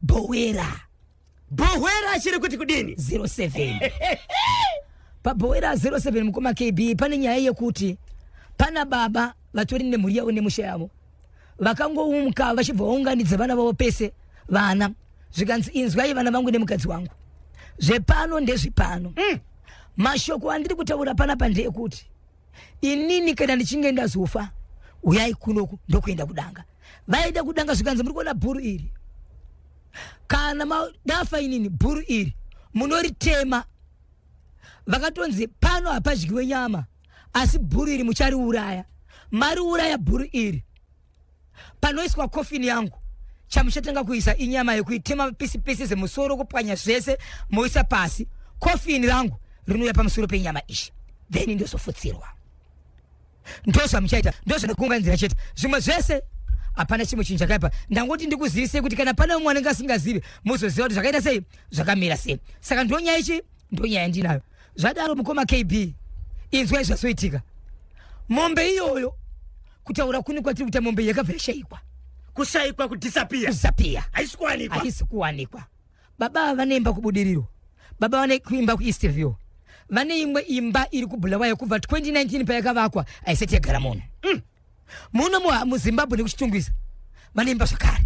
Bhowera. Bhowera achiri kuti kudini? 07. PaBhowera 07 mukoma KB pane nyaya yekuti pana baba vatori nemhuri yavo nemusha yavo vakangoumuka vachibva vaunganidza vana vavo pese vana zvikanzi inzwai vana vangu nemukadzi wangu zvepano ndezvepano. Mashoko andiri kutaura panapa ndeyekuti inini kana ndichinge ndazofa uyai kunoku ndokuenda kudanga. Vaida kudanga zvikanzi muri kuona bhuru iri, kana ndafa inini bhuru iri munoritema. Vakatonzi pano hapadyiwe nyama, asi bhuru iri muchariuraya. Mariuraya bhuru iri, panoiswa kofini yangu, chamuchatanga kuisa inyama yekuitema pisi pisi zemusoro, kupwanya zvese, moisa pasi. Kofini rangu rinouya pamusoro penyama ishi, then ndozofutsirwa. Ndozvamuchaita, ndozvandikuunganidzira chete, zvimwe zvese hapana chimwe chinhu chakaipa. Ndangoti ndikuzivisei kuti kana pane umwe anenge asingazivi, muzoziva kuti zvakaita sei, zvakamira sei. Saka ndonyaya ichi, ndonyaya yandinayo. Zvadaro mukoma KB, inzwai zvazoitika. Mombe iyoyo, kutaura kuni kwatiri kuita, mombe yakabva yashaikwa. Kushaikwa, kudisappear. Kudisappear. Haisi kuwanikwa. Haisi kuwanikwa. Baba vane imba kuBudiriro, baba vane kuimba kuEastview, vane imwe imba iri kuBulawayo kubva 2019 payakavakwa haisati yagara munhu. Muno muZimbabwe nekuChitungwiza vane imba zvakare.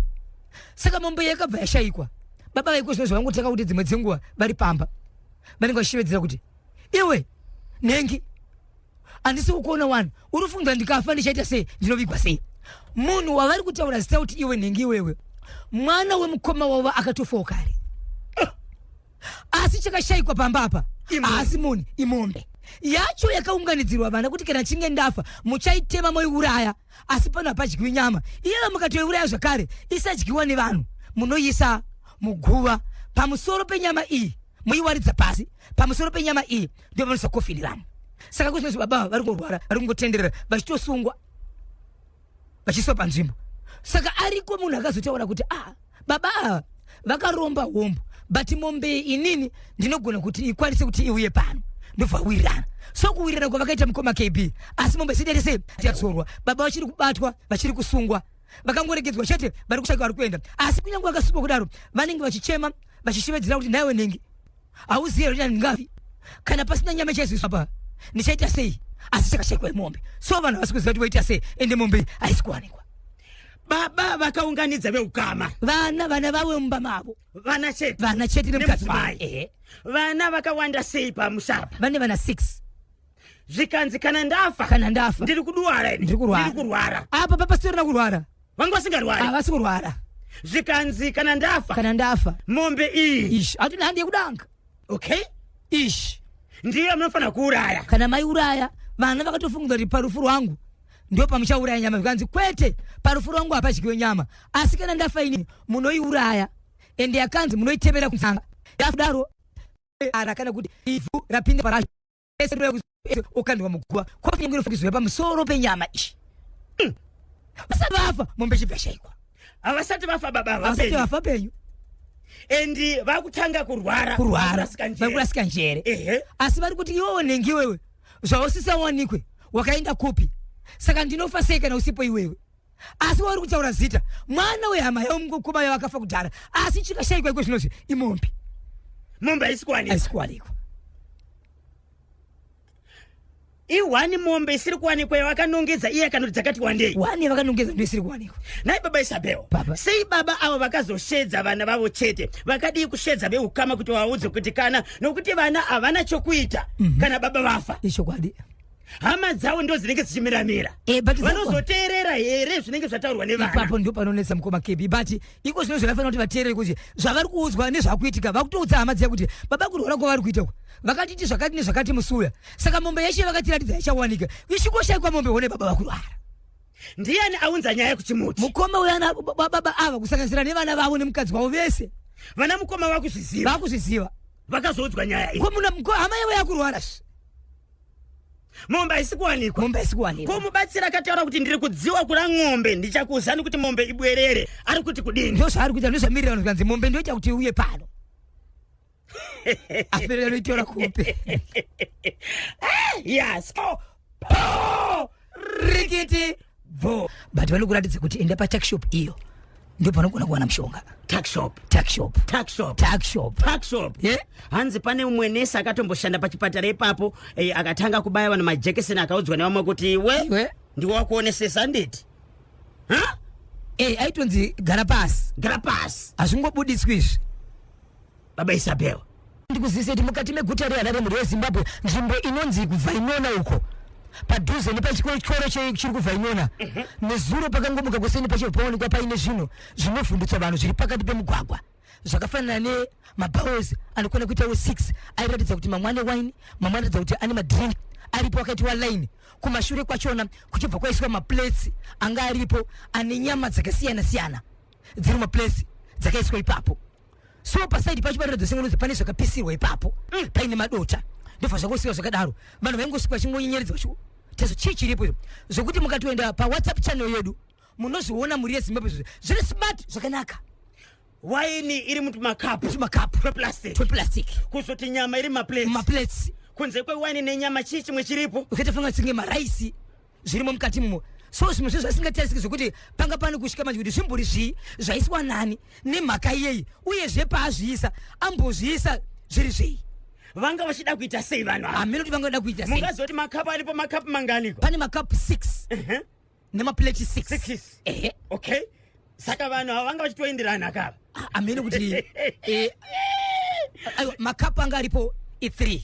Saka mombe yakabva yashaikwa. Baba vaiko zvino zvavangotanga kuti dzimwe dzenguva vari pamba vanenge vachishevedzera kuti iwe nhengi, handisi kukuona wani, uri funga ndikafa ndichaita sei, ndinovigwa sei? Munhu wavari kutaura zita kuti iwe nhengi iwewe, mwana wemukoma wavo akatofawo kare, asi chakashaikwa pamba apa haasi munhu, imombe yacho yakaunganidzirwa vana kuti kana chinge ndafa muchaitema moiuraya, asi pano hapadyiwi nyama. Iyeva mukatoiuraya zvakare isadyiwa nevanhu, munoiisa muguva pamusoro penyama iyi, muiwaridza pasi pamusoro penyama iyi, ndio vanoisa kofini ramo. Saka kuzvinozvi baba vari kungorwara, vari kungotenderera, vachitosungwa, vachiiswa panzvimbo. Saka ariko munhu akazotaura kuti ah, baba ava vakaromba hombo, but mombe inini ndinogona kuti ikwanise kuti iuye pano. Ndobva wirirana. So kuwirirana kwavakaita mukoma KB, asi mombe isati sei yadzorwa, baba vachiri kubatwa, vachiri kusungwa, vakangoregedzwa chete, vari kushaka vari kuenda. Asi kunyange vakasungwa kudaro, vanenge vachichema vachishevedzera kuti nhaiwe nhengi, hauzivi here kuti ndingafi kana pasina nyama ichazoiswa pa, ndichaita sei? Asi chakashaikwa imombe, so vanhu havasi kuziva kuti voita sei, ende mombe haisi kuwanikwa. Baba vakaunganidza veukama, vana vavo mumba mavo, vana chete, vana chete nemukadzi wavo. Vana vakawanda sei pamusapa? Vane vana 6. Zvikanzi kana ndafa, kana ndafa, ndiri kuduwara ini, ndiri kurwara, ndiri kurwara. Apa papasitorina kurwara, vanga vasingarwari, havasi kurwara. Zvikanzi kana ndafa, kana ndafa, mombe iyi ish, hatina handi yekudanga. Okay, ish ndiyo munofanira kuuraya. Kana maiuraya, vana vakatofunga kuti parufu rwangu ndo pamuchauraya nyama. Zvikanzi kwete, parufu rwangu hapadyiwe nyama, asi kana ndafa ini munoiuraya, ende yakanzi munoitevera kutsanga yakudaro ara kana kuti ivhu rapinda paracho ukandwa muguva, kofi yangu inofukidzwa pamusoro penyama ishi. Vasati vafa, mombe chibva yashaikwa. Havasati vafa baba, havasati vafa penyu. Endi vakutanga kurwara, kurwara, vakurasika njere. Asi vari kuti iwewe nhengi iwewe, zvausisawanikwe wakaenda kupi? Saka ndinofa sei kana usipo iwewe? Asi wauri kutaura zita mwana wehama yavo mukoma yavo akafa kudhara, asi chikashaikwa iko zvinozvi imombe. Mombe haisi kuwanikwa, haisi kuwanikwa. Ihwani mombe isiri kuwanikwa yavakanongedza iye akanoti dzakati wandei? Wani yavakanongedza ndo isiri kuwanikwa. Nhai baba Isabel, sei baba avo vakazoshedza vana vavo chete? Vakadii kushedza veukama kuti vaudze kuti kana nokuti vana havana chokuita kana baba vafa? Ichokwadi. Hama dzavo ndo dzinenge dzichimiramira. But vanozoteerera here zvinenge zvataurwa nevana? Ipapo ndo panonetsa mukoma KB, but iko zvino zvakafanira kuti vateerere kuti zvavari kuudzwa nezvakuitika. Vakutoudza hama dziya kuti baba kurwara kwavari kuita uku, vakatiti zvakati nezvakati musuya, saka mombe yacho vakatiratidza ichawanika. Ichingoshaikwa mombe hone baba vakurwara. Ndiani aunza nyaya kuchimuti? Mukoma uya, baba ava, kusanganisira nevana vavo nemukadzi wavo vese. Vana mukoma vakuzviziva? Vakuzviziva. Vakazoudzwa nyaya iyi. Ko muna hama yavo yakurwara, mombe haisi kuwanikwa. Mombe haisi kuwanikwa. Ko mubatsiri akataura kuti ndiri kudziwa kura ng'ombe, ndichakuzani kuti mombe ibwerere, ari kuti kudini? Ndo zvaari kuita, ndozvamirira vanhu zvikanzi mombe ndoita kuti uye pano. Amirira anoitora kupi? Yes. Po rikiti bvo, but vanokuratidza kuti enda patuckshop iyo. Ndo panogona kuwana mushonga. Tuckshop. Tuckshop. Tuckshop. Tuckshop. Tuckshop. Yeah. Hanzi pane umwe nesi akatomboshanda pachipatara ipapo, akatanga kubaya vanhu majekiseni, akaudzwa nevamwe kuti iwe Iwe. Ndiwe wakuonesesa, nditi ha. Aitonzi gara pasi. Gara pasi. Hazvingobudiswi izvi. Baba Isabel. Ndikuzivise kuti mukati meguta reHarare, mhuri yeZimbabwe, nzvimbo inonzi kuVainona uko, padhuze nepachikoro chiri kuVainona, nezuro pakangomuka kuseni pacho paonekwa paine zvinhu zvinovhundutsa vanhu zviri pakati pemugwagwa, zvakafanana nemabowls anokwana kuitawo 6, airatidza kuti mamwe ane wine, mamwe anoratidza kuti ane madrink aripo, akaitiwa line. Kumashure kwachona kuchibva kwaiswa maplates anga aripo ane nyama dzakasiyana siyana dziri mumaplates dzakaiswa ipapo. So paside pacho panoratidza sengononzi pane zvakapisirwa ipapo, paine madota. Ndobva zvangosiwa zvakadaro. Vanhu vaingosvika vachingonyenyeredza vachi tezo chii chiripo izvo, zvokuti mukatoenda paWhatsApp channel yedu munozviona, mhuri yeZimbabwe. Izvozvo zviri smart zvakanaka. Waini iri mutumakapu. Tumakapu. Tweplastic. Tweplastic. Kuzoti nyama iri mumaplates. Maplates. Kunze kwewaini nenyama, chii chimwe chiripo? Ukaita fanga tsinge maraisi zvirimo mukati mumo. So zvimwe zvezvo zvasingatasiki, zvokuti panga pane kusvika manje kuti zvimbori zvii, zvaiswa nani, nemhaka yei, uyezve paazviisa ambozviisa zviri zvei. Vanga vachida kuita sei vanhu ava? Hamene kuti vanga vada kuita sei. Mungazoti makapu aripo makapu manganiko? Pane makapu 6 nemaplate 6. Six. Ehe. Okay, saka vanhu ava vanga vachitoenderana kava. Hamene kuti aiwa, makapu anga aripo i3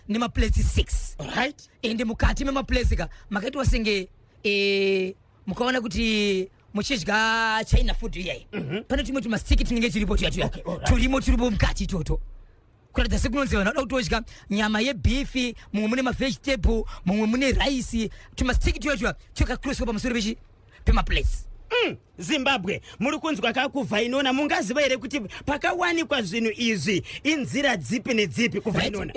nemaplates 6. Ende mukati memaplates ka makaitwa senge mukaona kuti muchidya China food iyai, pane tumwe tumastiki tunenge tiripo tuya tuya. Turimo, turipo mukati itoto, kuratidza sekunonzi vanhu vada kutodya nyama yebeef, mumwe mune mavegetable, mumwe mune raisi. Tumastiki tuya tuya twakakuroswa pamusoro pechi pemaplates. Zimbabwe, muri kunzwa kakuVainona. Mungaziva here kuti pakawanikwa zvinhu izvi inzira dzipi nedzipi kuVainona?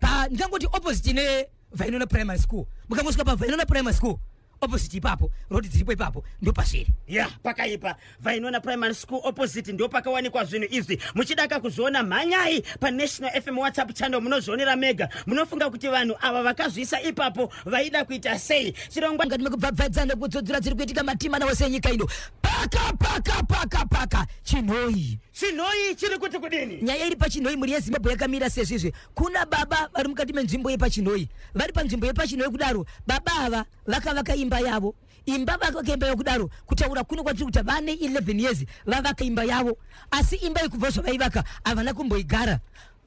Pa ndingangoti opposite neVainona Primary School. Mukangosvika paVainona Primary School, opposite ipapo, road dziripo ipapo, ndo pazviri. Ya, pakaipa. Vainona Primary School opposite ndo pakawanikwa zvinhu izvi. Muchidaka kuzviona, mhanyai paNational FM WhatsApp channel, munozvionera mega. Munofunga kuti vanhu ava vakazviisa ipapo vaida kuita sei? Chirongwa Mukati mekubvabvadzana kudzodzora dziri kuitika matima nawose enyika ino, paka paka paka paka Chinhoi. Chinhoi chiri kuti kudini? Nyaya iri paChinhoi, mhuri yeZimbabwe, yakamira sezvizvi. Kuna baba vari mukati menzvimbo yepaChinhoi. Vari panzvimbo yepaChinhoi kudaro, baba ava vakavaka imba yavo. Imba vakavaka imba yavo kudaro, kutaura kuno kwatiri kuita vane 11 years vavaka imba yavo, asi imba iyi kubva zvavaivaka havana kumboigara.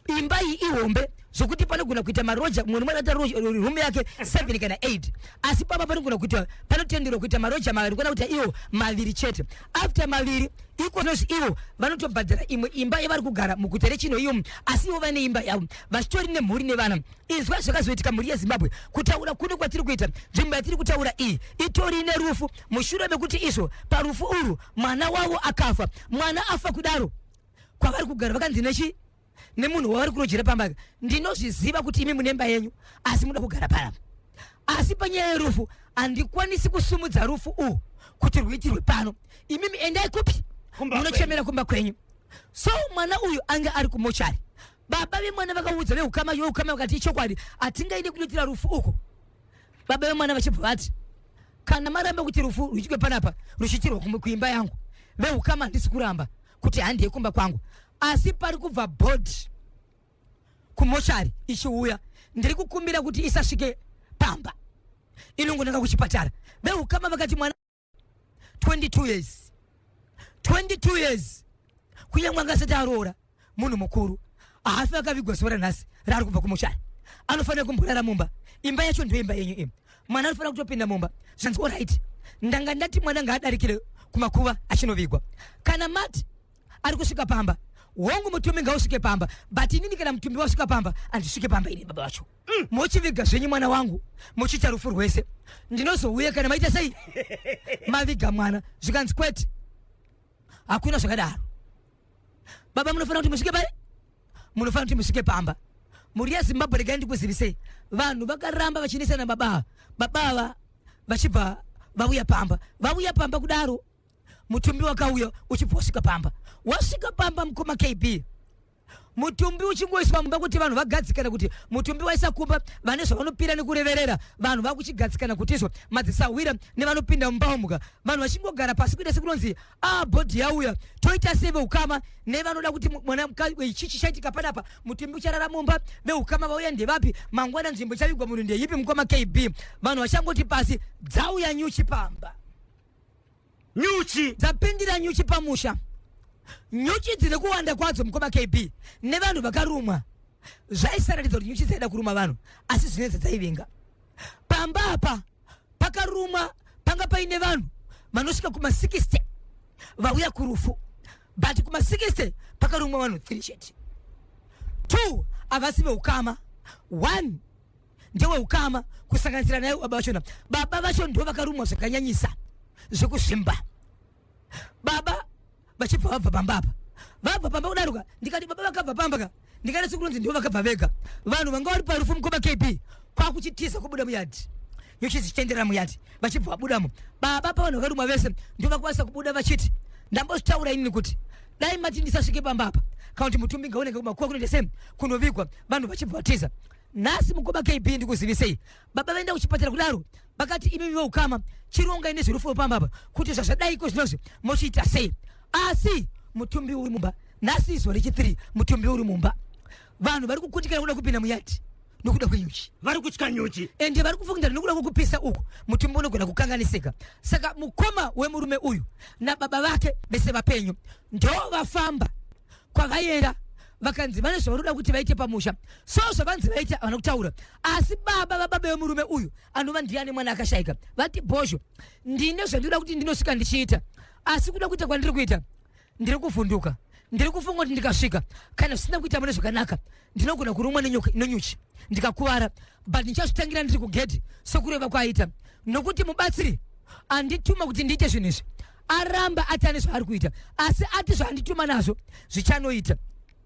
Imba iyi ihombe zvokuti panogona kuita maroja, mumwe nomwe akaita room yake 7 kana 8, asi papa panogona kuita, panotenderwa kuita maroja maviri, kona kuita iwo maviri chete. After maviri ikonozvi ivo vanotobhadhara imwe imba yavari kugara muguta reChino iyo, asi ivo vane imba yavo vachitori nemhuri nevana. Inzwa zvakazoitika, mhuri yeZimbabwe. Kutaura kuno kwatiri kuita, nzvimbo yatiri kutaura iyi itori nerufu, mushure mekuti izvo parufu urwu mwana wavo akafa. Mwana afa kudaro, kwavari kugara vakanzi nechi nemunhu wavari kurojera pamba, "Ndinozviziva kuti imi mune imba yenyu, asi muda kugara panapa, asi panyaya yerufu handikwanisi kusumudza rufu uhu kuti rwuitirwe pano. Imimi endai kupi?" Kumba. Munochemera kumba kwenyu. So mwana uyu anga ari kumochari. Baba vemwana vakaudza veukama. Veukama vakati, "Ichokwadi, hatingaende kunoitira rufu uku." Baba vemwana vachibva vati, "Kana maramba kuti rufu ruitwe panapa, ruchiitirwa kuimba yangu, veukama handisi kuramba kuti handiye kumba kwangu, asi pari kubva body kumochari ichiuya, ndiri kukumbira kuti isasvike pamba, inongonanga kuchipatara." Veukama vakati, "Mwana 22 years, 22 years, kunyange anga asati aroora, munhu mukuru, haafi akavigwa zuva ranhasi raari kubva kumochari. Anofanira kumborara mumba. Imba yacho ndiyo imba yenyu imi. Mwana anofanira kutopinda mumba." Zvanzi, "Alright, ndanga ndati mwana ngaadarikire kumakuva achinovigwa. Kana mati ari kusvika pamba, hongu, mutumbi ngausvike pamba, but inini kana mutumbi wasvika pamba handisvike pamba ini baba vacho. Mochiviga zvenyu mwana wangu, muchiita rufu rwese. Ndinozouya kana maita sei, maviga mwana." Zvikanzi, "Kwete, hakuna zvakadaro. Baba munofanira kuti musvike pai, munofanira kuti musvike pamba." Mhuri yeZimbabwe, regai ndikuzivisei, vanhu vakaramba vachinesana baba ava. Baba ava vachibva vauya pamba. Vauya pamba kudaro, mutumbi wakauya uchibva wasvika pamba. Wasvika pamba, mukoma KB, Mutumbi uchingoiswa mumba kuti vanhu vagadzikana kuti mutumbi waisa kumba, vane zvavanopira nekureverera, vanhu vakuchigadzikana kuti izvo madzisahwira nevanopinda mumba omuka, vanhu vachingogara pasi kuita sekunonzi a bhodhi yauya, toita sei veukama nevanoda kuti mwana ichi chichaitika panapa, mutumbi ucharara mumba, veukama vauya ndevapi, mangwana nzvimbo ichavigwa munhu ndeipi? Mukoma KB, vanhu vachangoti pasi, dzauya nyuchi pamba. Nyuchi dzapindira nyuchi pamusha. Nyuchi dzine kuwanda kwadzo, mukoma KB, nevanhu vakarumwa, zvaisaratidza kuti nyuchi dzaida kuruma vanhu, asi zvinenge dzaivenga. Pamba apa pakarumwa panga paine vanhu vanosvika kuma60 vauya kurufu, but kuma60 pakarumwa vanhu 3 chete. 2 havasi veukama, 1 ndeweukama, kusanganisira naye baba vachona. Baba vacho ndo vakarumwa zvakanyanyisa zvekuzvimba. Baba vachibva vabva pamba apa, vabva pamba kudaruka, ndikati baba vakabva pamba ka, ndikati sekunonzi ndivo vakabva vega. Vanhu vanga vari parufu, mukoma KB, kwakuchitiza kubuda muyadhi, nyuchi dzichitenderera muyadhi, vachibva vabudamo. Baba pavanhu vakarumwa vese ndo vakwanisa kubuda vachiti, ndambozvitaura inini kuti dai mati ndisasvike pamba apa, kana kuti mutumbi ngaoneke kumakuva kunoita sei kunovigwa. Vanhu vachibva vatiza. Nhasi, mukoma KB, ndikuzivisei, baba vaenda kuchipatara kudaro, vakati imi veukama chirongai nezverufu pamba apa kuti zvazvadaiko zvinozvi mochiita sei. Asi mutumbi uri mumba nhasi, izuva rechi3 mutumbi uri mumba. Vanhu vari kukundikana kuda kupinda muyadhi nokuda kwenyuchi. Vari kutya nyuchi. Ende vari kufungira nokuda kwekupisa uku mutumbi unogona kukanganisika. Saka mukoma wemurume uyu nababa vake vese vapenyu ndo vafamba kwavaenda, vakanzi vane zvavanoda kuti vaite pamusha. So zvavanzi vaite havana kutaura, asi baba vababa vemurume uyu, anova ndiani mwana akashaika, vati, bhozho, ndine zvandinoda kuti ndinosvika ndichiita, asi kuda kuita kwandiri kuita ndiri kuvhunduka, ndiri kufunga kuti ndikasvika, kana zvisina kuita mune zvakanaka, ndinogona kurumwa nenyuchi ndikakuvara, but ndichazvitangira ndiri kugedhi sekureva kwaita, nokuti mubatsiri andituma kuti ndiite zvinhu izvi aramba ati ane zvaari kuita, asi ati zvaandituma nazvo zvichanoita,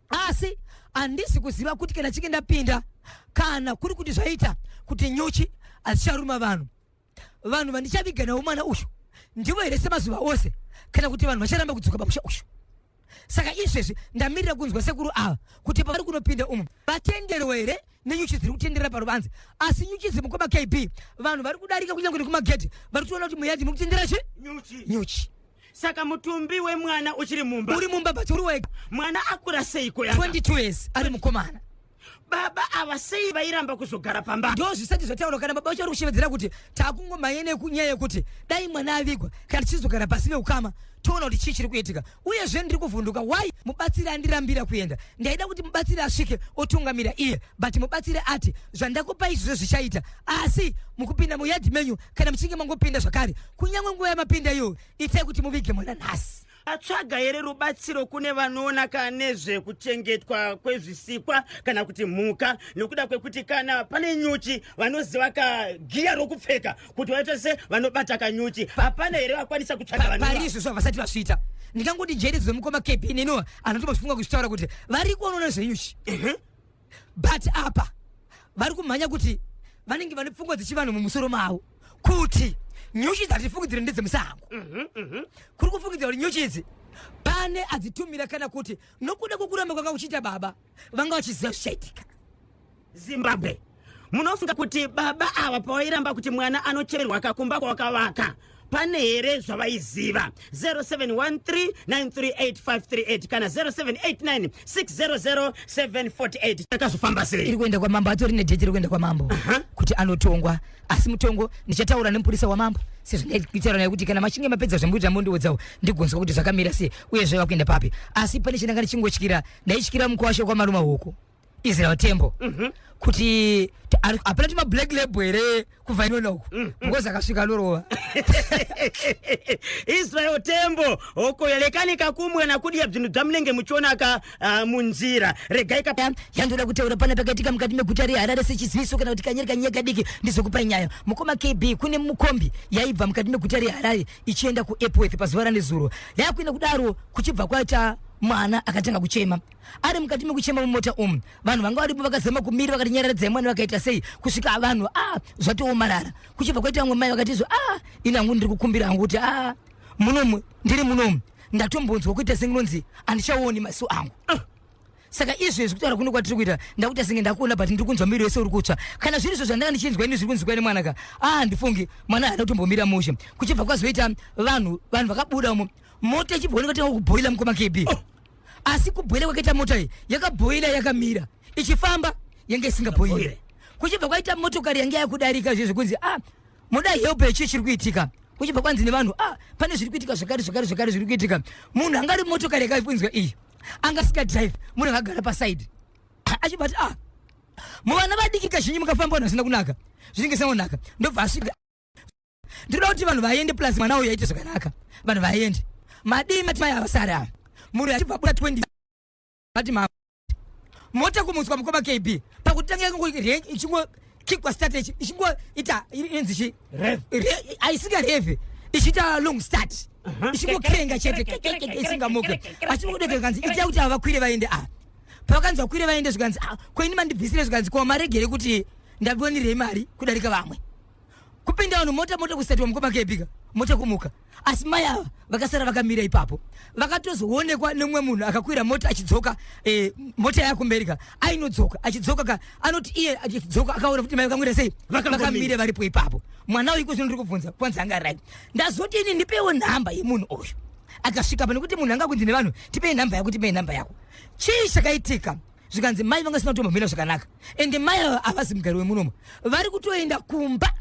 asi handisi kuziva kuti kana chinge ndapinda, kana kuri kuti zvaita kuti nyuchi hadzicharuma vanhu, vanhu vandichaviga navo mwana uyu ndivo here semazuva ose, kana kuti vanhu vacharamba kudzoka pamusha uyu. Saka izvezvi ndamirira kunzwa sekuru ava kuti pavari kunopinda umu vatenderwa here nenyuchi dziri kutenderera paruvanze. Asi nyuchi dzimukoma KB, vanhu vari kudarika kunyange nekumagedhi vari kutoona kuti muyadhi muri kutendera chi nyuchi. Nyuchi. Saka mutumbi wemwana uchiri mumba? Uri mumba, but uri wega. Mwana akura seiko yanga? 22 years, ari mukomana. Baba ava sei vairamba kuzogara pamba? Ndo zvisati zvataurwa. Kana baba vacho vari kushevedzera kuti takungomhanya nekunyaya yekuti dai mwana avigwa, kana tichizogara pasi veukama toona kuti chii chiri kuitika. Uyezve ndiri kuvhunduka why mubatsiri andirambira kuenda. Ndaida kuti mubatsiri asvike otungamira iye, but mubatsiri ati zvandakupa izvozvo zvichaita, asi mukupinda muyadhi menyu, kana muchinge mangopinda zvakare, kunyange nguva yamapinda iyoyo, itai kuti muvige mwana nhasi. Atsvaga here rubatsiro kune vanoona ka nezvekuchengetwa kwezvisikwa kana kuti mhuka, nokuda kwekuti kana pane nyuchi vanoziva kagiya rokupfeka kuti vaita se vanobata kanyuchi? Hapana here vakwanisa kutsvaga vanhu? Pari izvozvo havasati vasvita. Ndingangoti njere dzemukoma KB neniwo anotombofunga kuzvitaura kuti vari kuonoona zvenyuchi, but apa vari kumhanya kuti vanenge vane pfungwa dzechivanhu mumusoro mavo kuti nyuchi dzatifungidzire ndedzemusango. Kuri kufungidzira kuti nyuchi idzi pane adzitumira, kana kuti nokuda kwokuramba kwanga kuchiita baba, vanga vachiziva zvichaitika. Zimbabwe, munofunga kuti baba ava pavairamba kuti mwana anochererwa kakumba kwakavaka, pane here zvavaiziva? 0713938538 kana 0789600748. Takazofamba sei? Iri kuenda kwamambo, atori nedheti iri kuenda kwamambo kuti anotongwa. Asi mutongo ndichataura nemupurisa wamambo, sezvo ndaitaura naye kuti kana machinge mapedza zvembuti amondiudzawo ndigonzwa kuti zvakamira sei, uyezve vakuenda papi. Asi pane chandanga ndichingotyira, ndaityira mukwasha kwamaruma huku, Israel Tembo, kuti hapana tima black label here kubva inona uku, because akasvika anorova. Israel Tembo okoyelekani kakumwe nakudya bzinhu bzamunenge muchionaka munzira, regai ka Yandoda kutaura pana pakaitika mukati meguta reHarare sechiziviso kana kuti kanyari kanyaya kadiki ndizokupai nyaya, mukoma KB. Kune mukombi yaibva mukati meguta reHarare ichienda kuEpworth pazuva ranezuro. Yakuenda kudaro, kuchibva kwaita mwana akatanga kuchema. Ari mukati mekuchema mumota umu, vanhu vanga varipo vakazama kumira, vakati nyararadzai mwana, vakaita sei, kusvika vanhu a zvatoomarara. Kuchibva kwaita vamwe mai vakati izvo, a ini hangu ndiri kukumbira hangu kuti a munomu ndiri munomu ndatombonzwa kuita senginonzi handichaoni maso angu. Saka izvezvi kutaura kuno kwatiri kuita, ndakuita senge ndakuona, but ndiri kunzwa miri wese uri kutsva. Kana zviri izvo zvandanga ndichinzwa ini zviri kunzwikwa nemwana ka, ah, handifungi mwana haana kutombomira mushe. Kuchibva kwazoita vanhu, vanhu vakabuda umo, mota ichibva oneka tanga kubhoila, mukoma KB. Oh. Asi kubhoila kwakaita mota iyi, yakabhoila yakamira, ichifamba yange isingabhoile. Kuchibva kwaita motokari yange yakudarika zvezvo, kunzi, "Ah, muda help yechii chiri kuitika?" Kuchibva kwanzi nevanhu, "Ah, pane zviri kuitika zvakare, zvakare, zvakare zviri kuitika." Munhu anga ari motokari yakapunzwa iyi anga asingadrive, munhu akagara pasaidi achibva ati, "Ah, muvana vadiki kazhinji mukafamba vanhu vasina kunaka, zvinenge zvisina kunaka." Ndobva asvika, "Ndinoda kuti vanhu vaende, plus mwana uyu aite zvakanaka, vanhu vaende. Madii mati mai havasari ava?" Munhu achibva buda 20 ati ma mota kumutswa, mukoma KB, pakutanga ichingo kikwa start, ichingoita inzi chi aisinga revhe, ichiita long start, ichingokenga chete, isingamuke. Achingodeka kanzi, "Itai kuti ava vakwire vaende." A pavakanzi vakwire vaende, zvikanzi, "Ah, koini mandibvisire?" Zvikanzi, "Ko maregere kuti ndavonirei mari kudarika vamwe?" Kupinda vanhu mota, mota kusatiwa, mukoma KB, mota kumuka, asi mai ava vakasara vakamira ipapo. Vakatozoonekwa nemumwe munhu akakwira mota achidzoka, mota yakumberika ainodzoka, achidzoka ka, anoti iye achidzoka akaona kuti mai vakamira sei, vakamira varipo ipapo. Mwana uyu kozvino ndiri kubvunza, kwanzi anga right. Ndazoti ini ndipewo nhamba yemunhu uyu akasvika pa, nekuti munhu anga kunzi nevanhu, "Tipei nhamba yako, tipei nhamba yako, chii chakaitika?" Zvikanzi mai vanga sina kutombomira zvakanaka, ende mai ava havasi mugari wemunomo, vari kutoenda kumba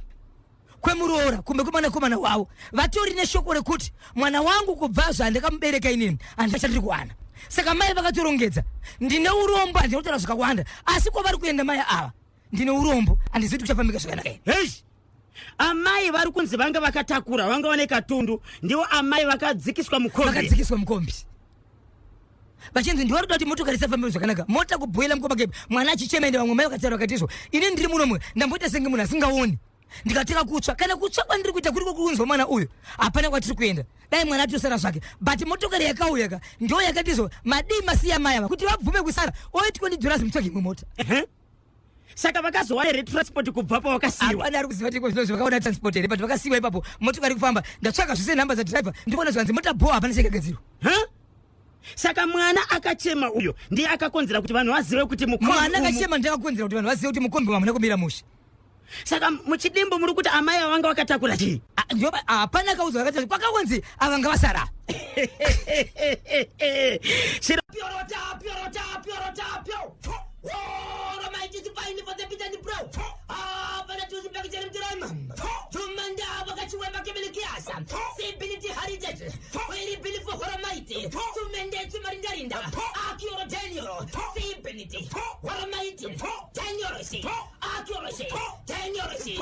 kwemuroora, kumbe kwemwanakomana wavo. Vatori neshoko rekuti mwana wangu kubva zvandakamubereka inini handichatiri kuwana. Saka mai vakatorongedza. Ndine urombo, handina kutaura zvakawanda, asi kwavari kuenda mai ava, ndine urombo, handizivi kuti kuchafambika zvakanaka here. Hei, amai vari kunzi vanga vakatakura, vanga vane katundu, ndivo amai vakadzikiswa mukombi? Vakadzikiswa mukombi vachinzi ndivari kuda kuti motokari isafambe zvakanaka. Mota kubhoila, mukoma KB, mwana achichema. Ende vamwe mai vakataura vakati izvo, ini ndiri munomwe, ndamboita senge munhu asingaoni, ndikateka kutsva. Kana kutsva kwandiri kuita kuri kwokunzwa mwana uyu, hapana kwatiri kuenda, dai mwana atosara zvake. But motokari yakauya ka, ndo yakati izvo, madii masiya mai ava kuti vabvume kusara, oiti $20 mutsvage imwe mota. Saka vakazowana here transport kubva pavakasiyiwa? Hapana ari kuziva tiko zvinozvi vakaona transport here, but vakasiyiwa ipapo, motokari kufamba. Ndatsvaka zvise nhamba dzadhiraivha, ndikuona zvanzi mota bho, hapana chakagadzirwa. Huh? Saka mwana akachema uyo ndiye akakonzera kuti vanhu vazive kuti mukombi Mwana akachema ndiye akakonzera kuti vanhu vazive kuti mukombi hamuna kumira mushe. Saka muchidimbu muri kuti amai ava vanga vakatakura chii? Ah, hapana akaudzwa vakati kwakakonzi ava ngavasara. Chiro Piorota, piorota, piorota, pio. Oro maitisi paini for the bitter bro. Ah, pana tuzi pakitele mtirama. Tumanda wakachiwemba kemelikiasa. Sibility heritage. Wiri bilifu horomaiti. Tumende tumarindarinda. Akioro Daniel. Sibility. Horomaiti. Daniel si. Akioro si. Daniel si.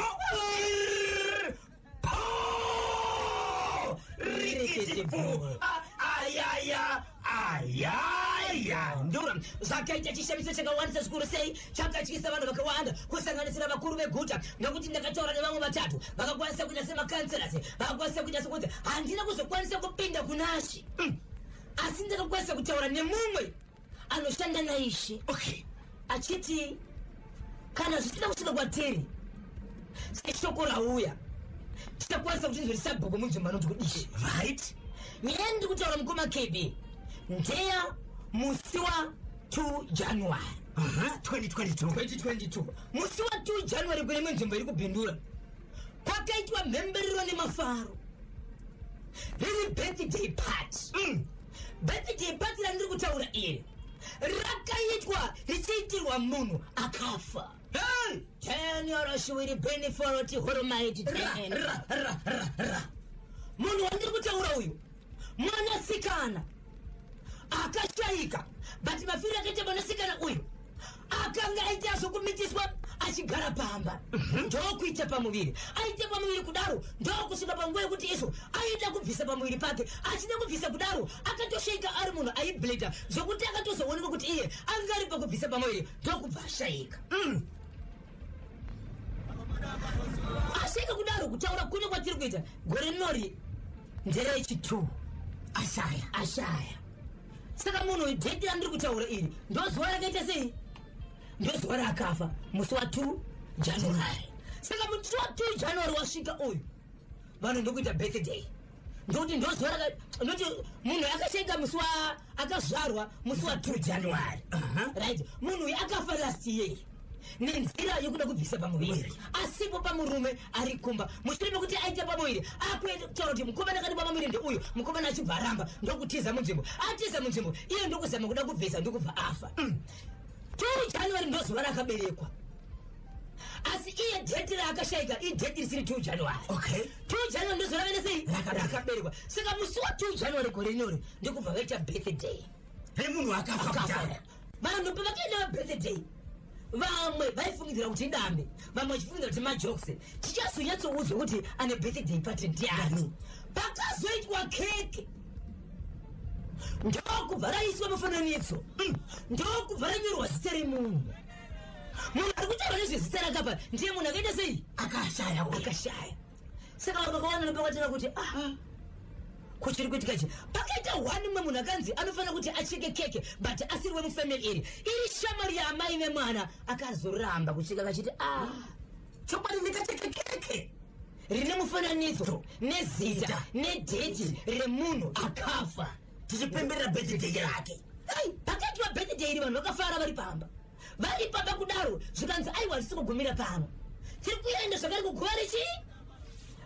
Rikitipu. Ayaya. Ayaya. Ndura zvakaita chishamiso chakawandisa zvikuru sei, chakatyisa vanhu vakawanda, kusanganisira vakuru veguta, nekuti ndakataura nevamwe vatatu vakakwanisa kuita semacouncillors, vakakwanisa kuita sekuti handina kuzokwanisa kupinda kunaShe, Asi ndakakwanisa kutaura nemumwe anoshanda naIshe achiti kana zvisina kusvika kwatiri seshoko rauya, tichakwanisa kuti nzori sabhuku munzvimbo anoti kudishe. Nyaya ndiri kutaura, mukoma KB, ndeya musi wa2 January. 2022. 2022, musi wa2 January, kune imwe nzvimbo iri kuBindura kwakaitwa mhemberero nemafaro, riri birthday party. Birthday party randiri kutaura iri rakaitwa richiitirwa munhu akafa. Hey! Tenyoro beniforoti horomaiti. Ra, ra, ra, ra. Munhu wandiri kutaura uyu mwanasikana akashayika, but mafiro akaita mwanasikana uyu, akanga aita zvokumitiswa achigara pamba, ndokuita pamuviri. Aita pamuviri kudaro, ndokusvika panguva yekuti izvo aida kubvisa pamuviri pake. Achida kubvisa kudaro, akatoshayika ari munhu aibleeda, zvokuti akatozoonekwa kuti iye anga ari pakubvisa pamuviri, ndokubva ashayika. Ashayika kudaro, kutaura kuno kwatiri kuita, gore rinori nderechi2 Ashaya. Ashaya. Saka munhu uyu, date randiri kutaura iri ndozuva rakaita sei, ndozuva raakafa, musi wa2 January. Saka musi wa2 January wasvika uyu, vanhu ndokuita birthday. Ndokuti ndozuva noti munhu akashaika musi wa akazvarwa musi wa 2 January. Right, munhu uyu akafa last year nenzira yekuda kubvisa pamuviri asipo pamurume ari kumba. Mushure mekuti aita pamuviri, akuenda kutaura kuti mukomana akadipa pamuviri ndeuyu. Mukomana achibva aramba, ndokutiza munzvimbo. Atiza munzvimbo, iye ndokuzama kuda kubvisa, ndokubva afa. 2 January ndozuva rakaberekwa, asi iye date raakashaika idate risiri 2 January. 2 January ndozuva rakaita sei? Rakaberekwa. Saka musi wa2 January gore rinori ndokubva vaita birthday remunhu akafa akafa. Kudhara. Vanhu pavakaenda pabirthday, vamwe vaifungidzira kuti idambe, vamwe vachifungidzira kuti majokes. Tichazonyatsoudzwa kuti ane birthday party ndiani. Pakazoitwa keke, ndokubva raiswa mufananidzo, ndokubva ranyorwa zita remunhu. Munhu ari kutaura nezvezita rakapa ndiye munhu akaita sei? Akashaya uyu. Akashaya. Saka vanhu vakawanda nopakatera kuti, ah, kuchiri kuitika chi pakaita one mumwe munhu akanzi anofanira kuti acheke keke, but asiri wemufamily iri, iri shamwari yaamai vemwana. Akazoramba kucheka kachiti, ah, Chokwadi ndikacheke keke rine mufananidzo nezita nedate remunhu akafa tichipemberera birthday yake? Ai, pakaitwa birthday iri, vanhu vakafara vari pamba. Vari pamba kudaro, zvikanzi, aiwa, hatisi kugumira pano, tiri kuenda zvakare kuguva rechii?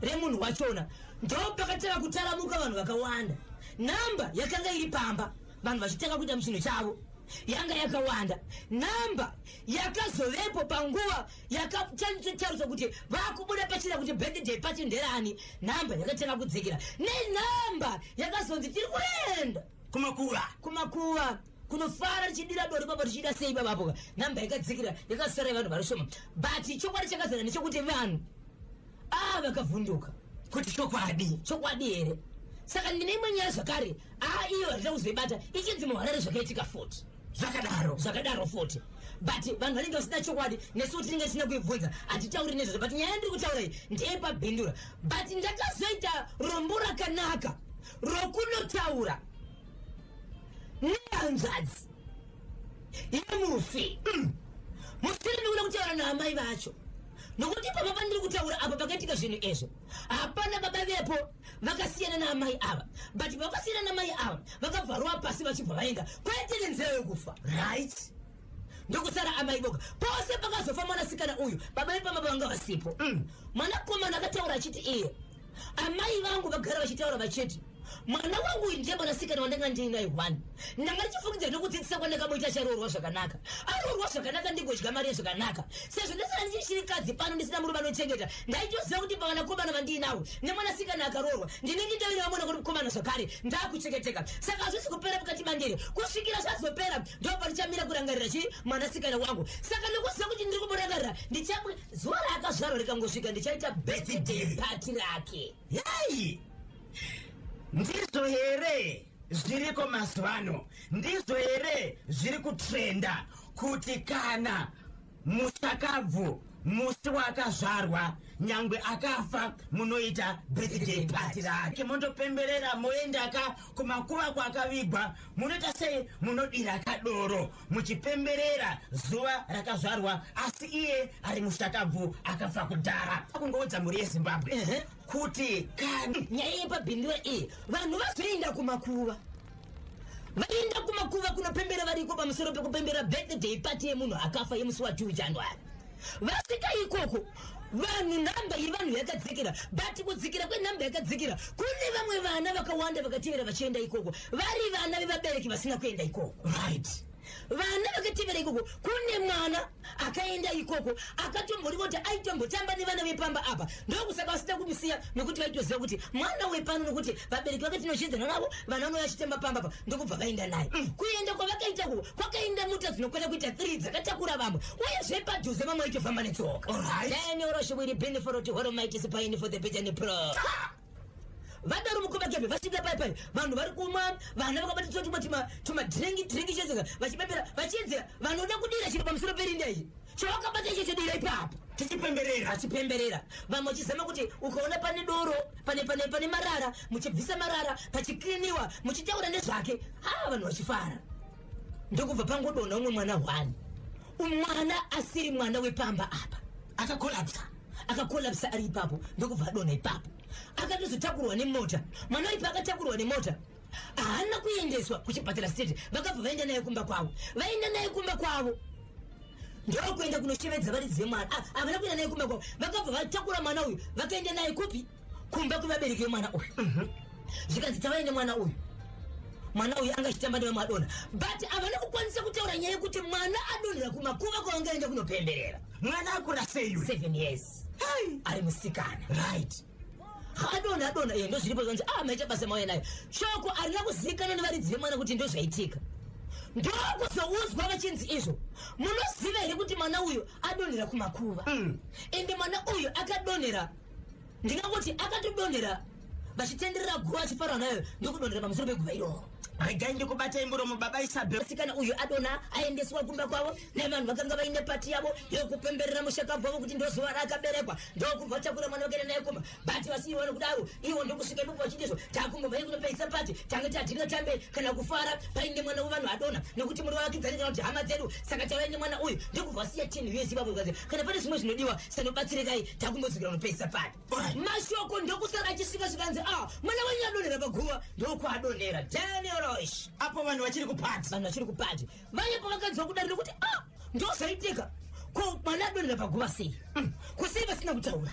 Remunhu wachona. Ndo pakatanga kutaramuka vanhu vakawanda. Namba yakanga iri pamba, vanhu vachitanga kuita muchinhu chavo, yanga yakawanda. Namba yakazovepo panguva yakatariswa kuti vakubuda pachina kuti birthday party nderani, namba yakatanga kudzikira. Nenhamba yakazonzi tiri kuenda kumakuva, kumakuva kunofara tichidira dori baba, tichida sei babapo, namba yakadzikira, yakasara vanhu vari shoma. But chokwadi chakazara ndechekuti vanhu a vakavhunduka kuti chokwadi? Chokwadi here? Saka ndine imwe nyaya zvakare, a iyo handina kuzoibata, ichinzi muHarare zvakaitika futi. Zvakadaro? Zvakadaro futi, but vanhu vanenge vasina chokwadi, nesu tinenge tisina kuibvunza, hatitauri nezvozvo. But nyaya yandiri kutaura iyi ndeyepabhindura. But ndakazoita rombo rakanaka rokunotaura nehanzvadzi yemufi. Mushure mekuda kutaura naamai vacho, nokuti papa pandiri kutaura apa pakaitika zvinhu izvo hapana baba vepo, vakasiyana naamai ava. But vakasiyana namai ava, vakabvarwa pasi vachibva vaenda, kwete nenzira yokufa. Ndokusara amai voga. Pose pakazofa mwanasikana uyu, baba vepamba vanga vasipo. Mwanakomana akataura achiti iye, amai vangu vagara vachitaura vachiti, mwana wangu uyu ndiye mwanasikana wandanga ndiinaye one. Ndanga ndichifungidzira nokudzidzisa kwandakamuita acharoorwa zvakanaka, aroorwa zvakanaka, ndigodya mari zvakanaka, sezvo ndisina ndichishirikadzi pano, ndisina murume anochengeta. Ndaitoziva kuti pavanakomana vandiinawo nemwanasikana akaroorwa, ndinenge ndavine vamwe mukomana zvakare, ndakuchengeteka. Saka hazvisi kupera pakati mandiri kusvikira zvazopera, ndo pandichamira kurangarira chi mwanasikana wangu. Saka nokuziva kuti ndiri kumurangarira, ndichamwe zuva raakazvarwa rikangosvika, ndichaita birthday party rake. Yai, ndizvo here zviriko mazuva ano? Ndizvo here zviri kutrenda kuti kana mushakabvu musi waakazvarwa, nyangwe akafa, munoita birthday party rake, mondopemberera, moendaka kumakuva kwaakavigwa, munoita sei, munodira kadoro muchipemberera zuva rakazvarwa, asi iye ari mushakabvu akafa kudhara? Kungoudza mhuri yeZimbabwe kuti kana Nyaya yepabhindura iyi, vanhu vazoenda kumakuva, vaenda kumakuva kunopembera variko pamusoro pekupembera birthday party yemunhu akafa yemusi wa2 January. Vasvika ikoko vanhu, nhamba yevanhu yakadzikira. But kudzikira kwenhamba yakadzikira, kune vamwe vana vakawanda vakatevera vachienda ikoko, vari vana vevabereki vasina kuenda ikoko. Vana vakatevera ikoko, kune mwana akaenda ikoko akatombori kuti aitombotamba nevana vepamba apa, ndokusaka vasina kumusiya, nekuti vaitoziva kuti mwana wepano, nokuti vabereki vake tinochiedzana navo, vana vanouya vachitamba pamba apa, ndokubva vaenda naye. Kuenda kwavakaita uko, kwakaenda mota dzinokwana kuita 3 dzakatakura vamwe, uyezve padhuze vamwe vaitofamba netsoka. Danioroshiwiri beniforoti horomaitisi paini for the bitani pro. Vadaro mukoma, vasvika pai pai, vanhu vari kumwa, vana vakabatiswa tumwe tumadhiringi dhiringi chezeka, vachipembera, vachiedzera. Vanoda kudira chiro pamusoro perinda ichi chavakabata icho, chodira ipapo. Tichipemberera. Achipemberera, vamwe vachizama kuti ukaona pane doro, pane marara, muchibvisa marara, pachikliniwa, muchitaura nezvake, ha, vanhu vachifara. Ndokubva pangodonha umwe mwana one, umwana asiri mwana wepamba apa. Akakolapsa. Akakolapsa ari ipapo, ndokubva adonha ipapo. Akatozotakurwa nemota. Mwana uyu paakatakurwa nemota, haana kuendeswa kuchipatara state. Vakabva vaenda naye kumba kwavo. Vaenda naye kumba kwavo, ndokuenda kunoshevedza varidzi vemwana. Ah, havana kuenda naye kumba kwavo. Vakabva vatakura mwana uyu, vakaenda naye kupi? Kumba kwevabereki vemwana uyu. Zvikanzi, tavai nemwana uyu, mwana uyu anga achitamba nevamwe, adonha. But havana kukwanisa kutaura nyaya yekuti mwana adonhera kumakuva kwavangaenda kunopemberera. Mwana akura sei uyu? 7 years. Hai. Ari musikana. Adonha, adonha. Iye ndozviripo. Zvanzi, ah, maita basa, mauya nayo. Shoko harina kuzivikanwa nevaridzi vemwana kuti ndozvaitika. Ndokuzoudzwa vachinzi, izvo munoziva here kuti mwana uyu adonhera kumakuva? Ende mwana uyu akadonhera, ndingangoti akatodonhera vachitenderera guva, achifarwa nayo, ndokudonhera pamusoro peguva iroro. Regai ndikubatai muromo, baba Isabel. Musikana uyu adonha, aendeswa kumba kwavo nevanhu vakanga vaine pati yavo yekupemberera mushakabvu wavo kuti ndozuva raakaberekwa. Ndokubva vatakura mwana, vakaenda naye kumba, but vasiyiwa nokudaro ivo ndokusvika ipopo vachitizvo, takumbobva kunopedzisa pati, tange tadhinga tambe kana kufara paine mwana wevanhu adonha, nekuti muri vavakidzani kana kuti hama dzedu, saka tavai nemwana uyu. Ndokubva vasiya 10 years ipapo. Zvikanzi, kana pane zvimwe zvinodiwa, sanobatsirekai, takumbodzokera kunopedzisa pati. Mashoko ndokusara achisvika, zvikanzi, a mwana wenyu adonhera paguva. Ndokwaadonhera, Daniel Rosh. Apo vanhu vachiri kupati. Vanhu vachiri kupati. Vaye pavakanzwa kudaro nekuti, a ndozvaitika, ko mwana adonhera paguva sei? Kusei vasina kutaura?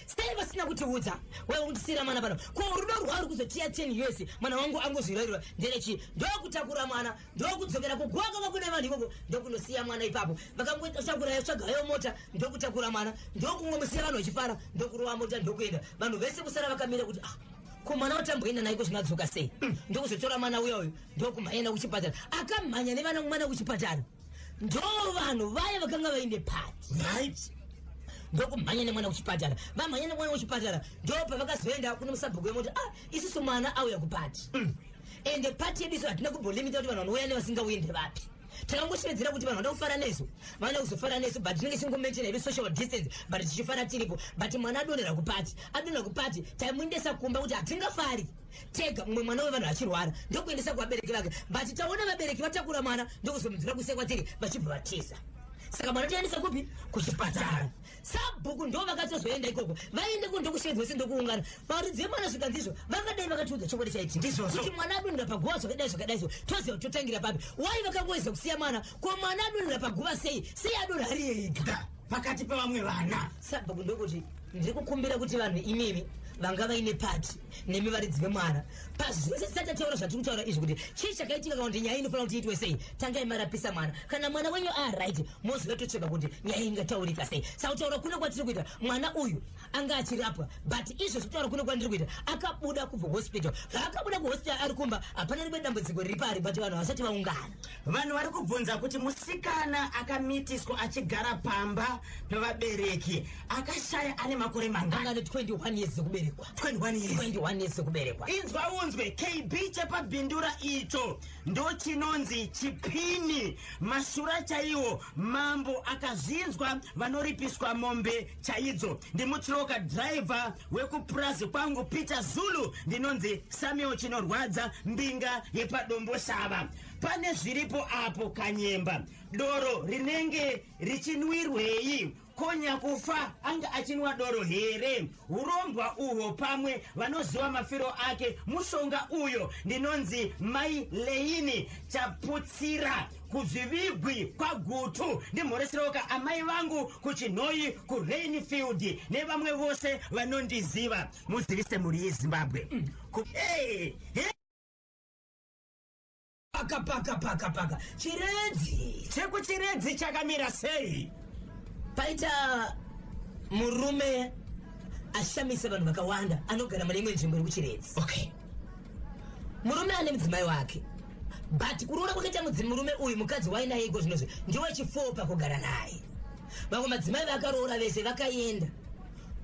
Sei vasina kutiudza? Waundisiyira mwana pano, ko rudo rwauri kuzotiya 10 years, mwana wangu angozvirairwa nderechi? Ndokutakura mwana, ndokudzokera kuguva kwanga kune vanhu ikoko, ndokunosiya mwana ipapo. Vakangotakura, tsvagayo mota, ndokutakura mwana, ndokungomusiya vanhu vachifara, ndokurova mota, ndokuenda. Vanhu vese kusara vakamira kuti, ah, ko mwana watamboenda naiko zvingadzoka sei? Ndokuzotora mwana uya uyu, ndokumhanya kuchipatara. Akamhanya nevana mwana kuchipatara ndo vanhu vaya vakanga vaine pati. Ndokumhanya nemwana kuchipatara. Vamhanya nemwana kuchipatara, ndo pavakazoenda kune musabhuku wemoti, ah, isusu mwana auya kupati, ende pati yedu isu hatina kumbolimita kuti vanhu vanouya nevasingauyi ndevapi. Takangoshevedzera kuti vanhu vanoda kufara nesu vanoda kuzofara nesu, but tinenge tichingomaintaina yedu social distance, but tichifara tiripo. But mwana adonhera kupati, adonhera kupati, taimuendesa kumba kuti hatingafari tega mumwe mwana wevanhu achirwara. Ndokuendesa kuvabereki vake, but taona vabereki vatakura mwana, ndokuzomudzira kusekwa tiri, vachibva vatiza. Saka mwana toendesa kupi? Kuchipatara. Sabhuku ndo vakatozoenda ikoko. Vaende ko, ndokushevedzwa se, ndokuungana varidzi vemwana. Zvikanzi izvo vangadai vakatiudza chokwadi chaitika. Ndizvozvo. Kuti mwana adonhera paguva zvakadai zvakadai, so toziva kuti totangira papi. Wai vakangoedza kusiya mwana? Ko mwana adonhera paguva sei? Sei adonha ari ega pakati pevamwe vana? Sabhuku ndokuti, ndiri kukumbira kuti vanhu imimi vanga vaine pati nemi varidzi vemwana, pazvese tisati tataura zvatiri kutaura izvi kuti chii chakaitika kana kuti nyaya inofanira kuti iitwe sei, tangai marapisa mwana. Kana mwana wenyu aright, moziva totsveka kuti nyaya ingataurika sei. Saka kutaura kuno kwatiri kuita, mwana uyu anga achirapwa, but izvozvi kutaura kuno kwandiri kuita, akabuda kubva hospital. Zvaakabuda kuhospital, ari kumba, hapana rimwe dambudziko riri pari, but vanhu vasati vaungana. Vanhu vari kubvunza kuti musikana akamitiswa achigara pamba pevabereki akashaya ane makore mangani? Anga ane 21 years dzekuberekwa. 21 years. 21 years dzekuberekwa. Inzwa unzwe, KB, chepabhindura icho ndo chinonzi chipini, mashura chaiwo. Mambo akazvinzwa, vanoripiswa mombe chaidzo. Ndimutsiroka dhiraivha wekupurazi kwangu Peter Zulu. Ndinonzi Samuel Chinorwadza, mbinga yepaDomboshava. Pane zviripo apo, Kanyemba. Doro rinenge richinwirwei? Konya kufa anga achinwa doro here? Urombwa uhwo, pamwe vanoziva mafiro ake, mushonga uyo. Ndinonzi Mai Leini Chaputsira kuzvivigwi kwaGutu. Ndimhoreseroka amai vangu kuChinhoyi, kuRainfield, nevamwe vose vanondiziva. Muzivise mhuri yeZimbabwe. Hey, hey. Paka paka paka paka Chiredzi. ChekuChiredzi chakamira sei? Paita murume ashamisa vanhu vakawanda, anogara mune imwe nzvimbo iri kuChiredzi. Murume ane mudzimai wake, but kuroora kwakaita murume uyu mukadzi wainaye iko zvinozvi ndiwechi4 pakugara naye. Vamwe madzimai vakaroora vese vakaenda,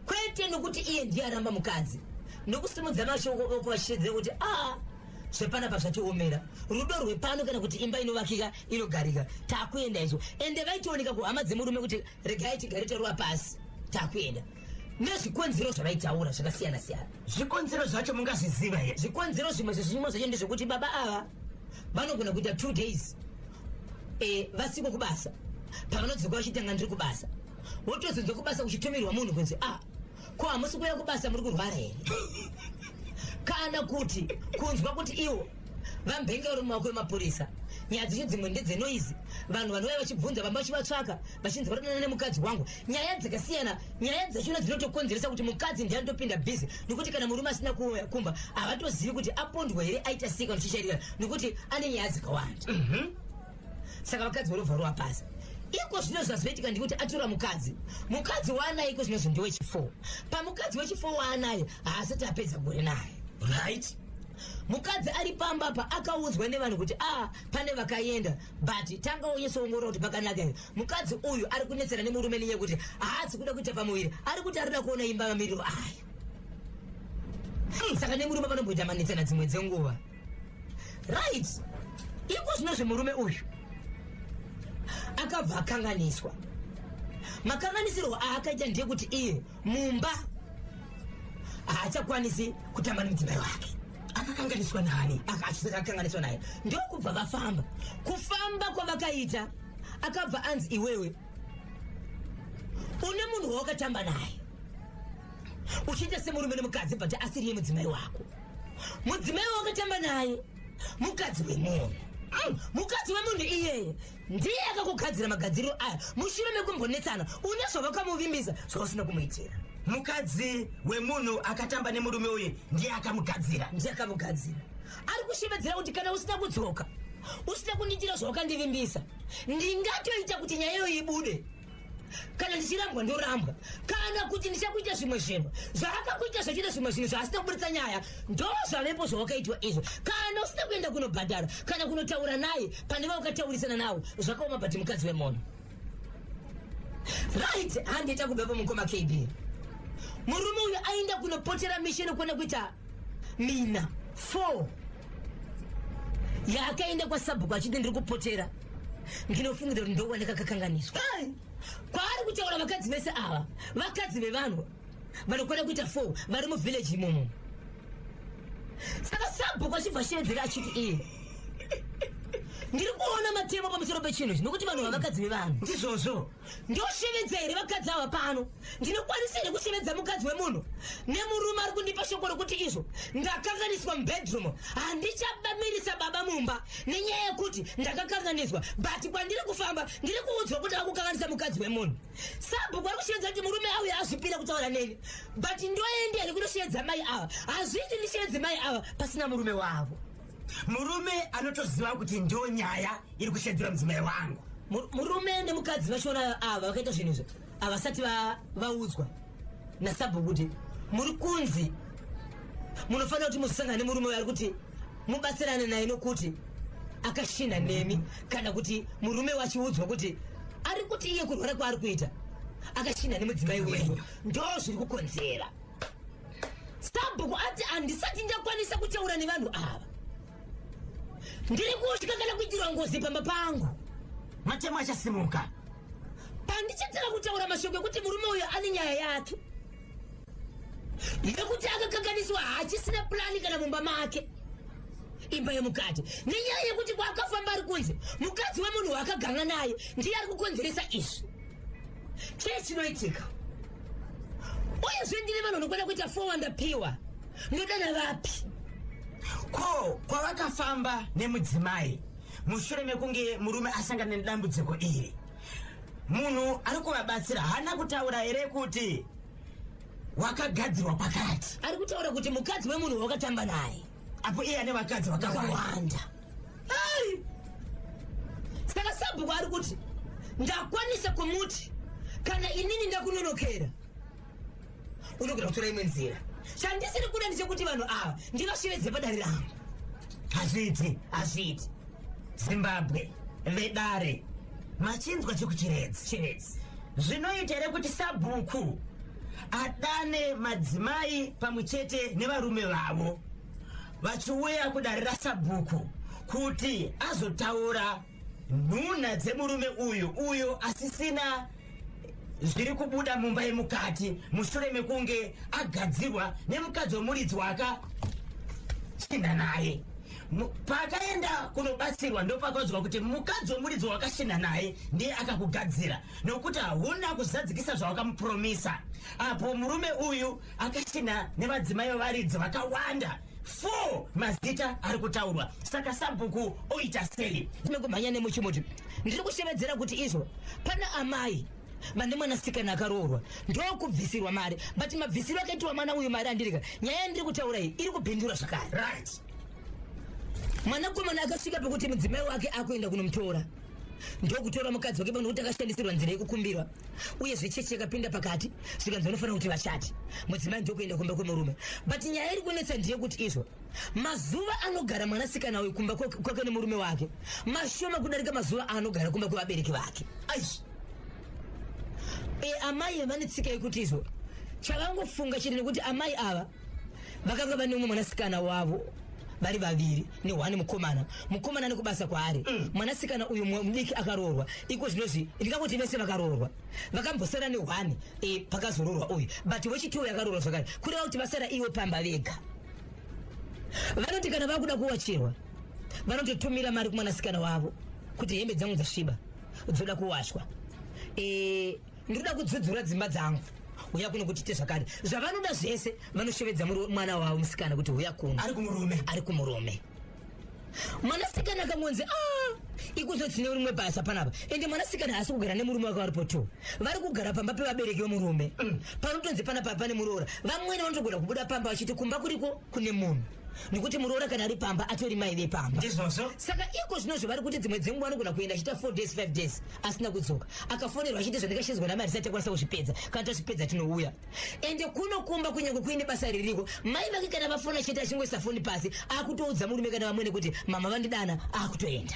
kwete nokuti iye ndiye aramba mukadzi, nokusimudza mashoko okuvashedzera kuti, a zvepanapa zvatiomera, rudo rwepano kana kuti imba inovakika inogarika, takuenda izvo. Ende vaitooneka kuhama dzemurume kuti regai tigare taruva pasi, takuenda, nezvikonzero zvavaitaura zvakasiyana siyana. Zvikonzero zvacho mungazviziva here? Zvikonzero zvimwe zvezvimwe zvacho ndezvekuti baba ava vanogona kuita 2 days vasiko kubasa. Pavanodzoka vachitanga, ndiri kubasa, wotozonzwa kubasa kuchitumirwa munhu kunzi, a Ko hamusi kuuya kubasa, muri kurwara here? Kana kuti kunzwa kuti iwo vambenge vari mumaoko emapurisa. Nyaya dzacho dzimwe ndedzenoise, vanhu vanouya vachibvunza vamba vachivatsvaka, vachinzi vari nemukadzi wangu. Nyaya dzakasiyana, nyaya dzachona dzinotokonzeresa kuti mukadzi ndiye anotopinda busy, nekuti kana murume asina kuuya kumba havatozivi kuti apondwa here, aita sei kana chichairika, nekuti ane nyaya dzakawanda. Saka vakadzi vanobva rova pasi. Iko zvino zvazoitika ndikuti atora mukadzi, mukadzi waanaye iko zvinozvo ndewechi4. Pamukadzi wechi4 waanaye haasati apedza gore naye. Mukadzi ari pamba pa akaudzwa nevanhu kuti a pane vakaenda, but tanga unyatsoongorora kuti pakanaka here. Mukadzi uyu ari kunetsera nemurume nenyaya yekuti haasi kuda kuita pamuviri, ari kuti arida kuona imba mamiriro ayo. Saka nemurume vanomboita manetsana dzimwe dzenguva, right? Iko zvino zvemurume uyu akabva akanganiswa. Makanganisirwo aakaita ndeyekuti iye mumba haachakwanisi kutamba nemudzimai wake. Akakanganiswa nani? Akakanganiswa naye, ndokubva vafamba. Kufamba kwavakaita, akabva anzi, "Iwewe une munhu wawakatamba naye uchiita semurume nemukadzi, but asiri yemudzimai wako. Mudzimai wawakatamba naye mukadzi wemunhu. Mukadzi wemunhu iyeye ndiye akakugadzira magadziriro aya mushure mekumbonetsana. Une zvavakamuvimbisa zvausina kumuitira." Mukadzi wemunhu akatamba nemurume uyu ndiye akamugadzira? Ndiye akamugadzira. Ari kushevedzera kuti kana usina kudzoka, usina kundiitira zvawakandivimbisa, ndingatoita kuti nyaya iyoyo ibude. Kana ndichirambwa ndorambwa, kana kuti ndichakuita zvimwe zvinhu." Zvaakakuita zvachiita zvimwe zvinhu zvaasina kuburitsa nyaya, ndo zvavepo zvawakaitwa izvo. Kana usina kuenda kunobhadhara kana kunotaura naye pane vaukataurisana nawo, zvakaoma, but mukadzi wemunhu, right? Handiita kubvepo, mukoma KB. Murume uyu aenda kunopotera misha inokwana kuita mina 4 yaakaenda kwasabhuku achiti, "Ndiri kupotera, ndinofungira kuti ndowanika kakanganiswa." Kwaari kutaura vakadzi vese ava, vakadzi vevanhu vanokwana kuita 4 vari muvhileji imomo. Saka sabhuku achibva shevedzera achiti iye, "Ndiri kuona matemo pamusoro pechinhu ichi, nokuti vanhu vavakadzi vevanhu." Ndizvozvo. "Ndoshevedza here vakadzi ava pano? Ndinokwanisa here kushevedza mukadzi wemunhu nemurume ari kundipa shoko rokuti izvo ndakanganiswa mubedroom, handichabamirisa baba mumba nenyaya yekuti ndakakanganiswa, but kwandiri kufamba ndiri kuudzwa kuti akukanganisa mukadzi wemunhu?" Sabhuku ari kushevedza kuti murume auya azvipira kutaura neni, but ndoenda here kunoshevedza mai ava? Hazviiti ndishevedze mai ava pasina murume wavo. Murume anotoziva kuti ndo nyaya iri kushedzera mudzimai wangu. Murume nemukadzi vachona ava vakaita zvinhu izvo havasati vaudzwa nasabhuku kuti muri kunzi munofanira kuti muzosangana nemurume uyo ari kuti mubatsirane naye nokuti akashinha nemi, kana kuti murume wachiudzwa kuti ari kuti iye kurwara kwaari kuita akashinha nemudzimai wenyu, ndo zviri kukonzera. Sabhuku ati, "Handisati ndakwanisa kutaura nevanhu ava, ndiri kutya kana kuitirwa ngozi pamba pangu." Matemo achasimuka. Pandichatanga kutaura mashoko ekuti murume uyu ane nyaya yake yekuti akakanganiswa, haachisina plan kana mumba make, imba yemukati, nenyaya yekuti kwaakafamba ari kunzi mukadzi wemunhu waakaganga naye ndiye ari kukonzeresa izvi. Chii chinoitika? Uyezve ndine vanhu vanokwana kuita 4 wandapiwa, ndodana vapi? Ko kwavakafamba nemudzimai mushure mekunge murume asangana nedambudziko iri, munhu ari kuvabatsira haana kutaura here kuti wakagadzirwa pakati? Ari kutaura kuti mukadzi wemunhu wakatamba naye. Apo iye ane vakadzi vakawanda. Vakawanda. Saka sabhuku ari kuti, "Ndakwanisa kumuti kana inini ndakunonokera, unogona kutora imwe nzira. Chandisiri kuda ndechekuti vanhu ava ndivashevedze padare rangu." Hazviiti. Hazviiti. Zimbabwe, vedare, machinzwa chekuChiredzi? Chiredzi. Zvinoita here kuti sabhuku adane madzimai pamwe chete nevarume vavo vachiuya kudare rasabhuku kuti azotaura nhunha dzemurume uyu, uyo asisina zviri kubuda mumba yemukati mushure mekunge agadzirwa nemukadzi wemuridzi waakachinda naye? Paakaenda kunobatsirwa, ndopakaudzwa kuti mukadzi womuridzi wakashinha naye ndiye akakugadzira, nokuti hauna kuzadzikisa zvawakamupromisa. Apo murume uyu akashinha nevadzimai vevaridzi vakawanda, 4 mazita ari kutaurwa. Saka sabhuku oita sei? Tinekumhanya nemuchimuti. Ndiri kushevedzera kuti izvo pana amai vane mwanasikana akaroorwa, ndokubvisirwa mari, but mabvisiro akaitiwa mwana uyu mari andirika. Nyaya yandiri kutaura iyi iri kupindura zvakare. Mwanakomana akasvika pekuti mudzimai wake akuenda kunomutora, ndokutora mukadzi wake pano, kuti akashandisirwa nzira yekukumbirwa. Uyezve chechi yakapinda pakati, zvikanzi vanofanira kuti vachati. Mudzimai ndokuenda kumba kwemurume, but nyaya iri kunetsa ndeyekuti izvo mazuva anogara mwanasikana uyu kumba kwake nemurume wake mashoma kudarika mazuva aanogara kumba kwevabereki vake. Aish. Amai vane tsika yekuti izvo chavangofunga chete, nekuti amai ava vakanga vane umwe mwanasikana wavo vari vaviri nehwani mukomana. Mukomana nekubasa kwaari. Mwanasikana uyu mudiki akaroorwa iko zvinozvi, ndingangoti vese vakaroorwa vakambosara nehwani. Pakazoroorwa uyu, but wechituwo yakaroorwa zvakare, kureva kuti vasara ivo pamba vega. Vanoti kana vakuda kuwachirwa, vanototumira mari kumwanasikana wavo kuti hembe dzangu dzasviba, dzoda kuwashwa, ndinoda kudzudzura dzimba dzangu, uya kuno kuti ite zvakare. Zvavanoda zvese vanoshevedza mwana wavo musikana kuti uya kuno. Ari kumurume. Ari kumurume. Mwanasikana akangonzi a ikuzotine rimwe basa panapa. Ende mwanasikana haasi kugara nemurume wake varipo tu, vari kugara pamba pevabereki vemurume. Panotonzi panapa pane muroora, vamwene vanotogona kubuda pamba vachiti kumba kuriko kune munhu, nekuti muroora kana ari pamba atori mai vepamba. Ndizvozvo. Saka iko zvinozvo vari kuti dzimwe dzenguva anogona kuenda achiita 4 days, 5 days asina kudzoka. Akafonerwa achiti zvandikashedzwa namai risati takwanisa kuzvipedza, kana tazvipedza tinouya. Ende kuno kumba kunyange kuine basa ririko, mai vake kana vafona chete, achingoisa foni pasi akutoudza murume kana vamwene kuti mama vandidana, akutoenda.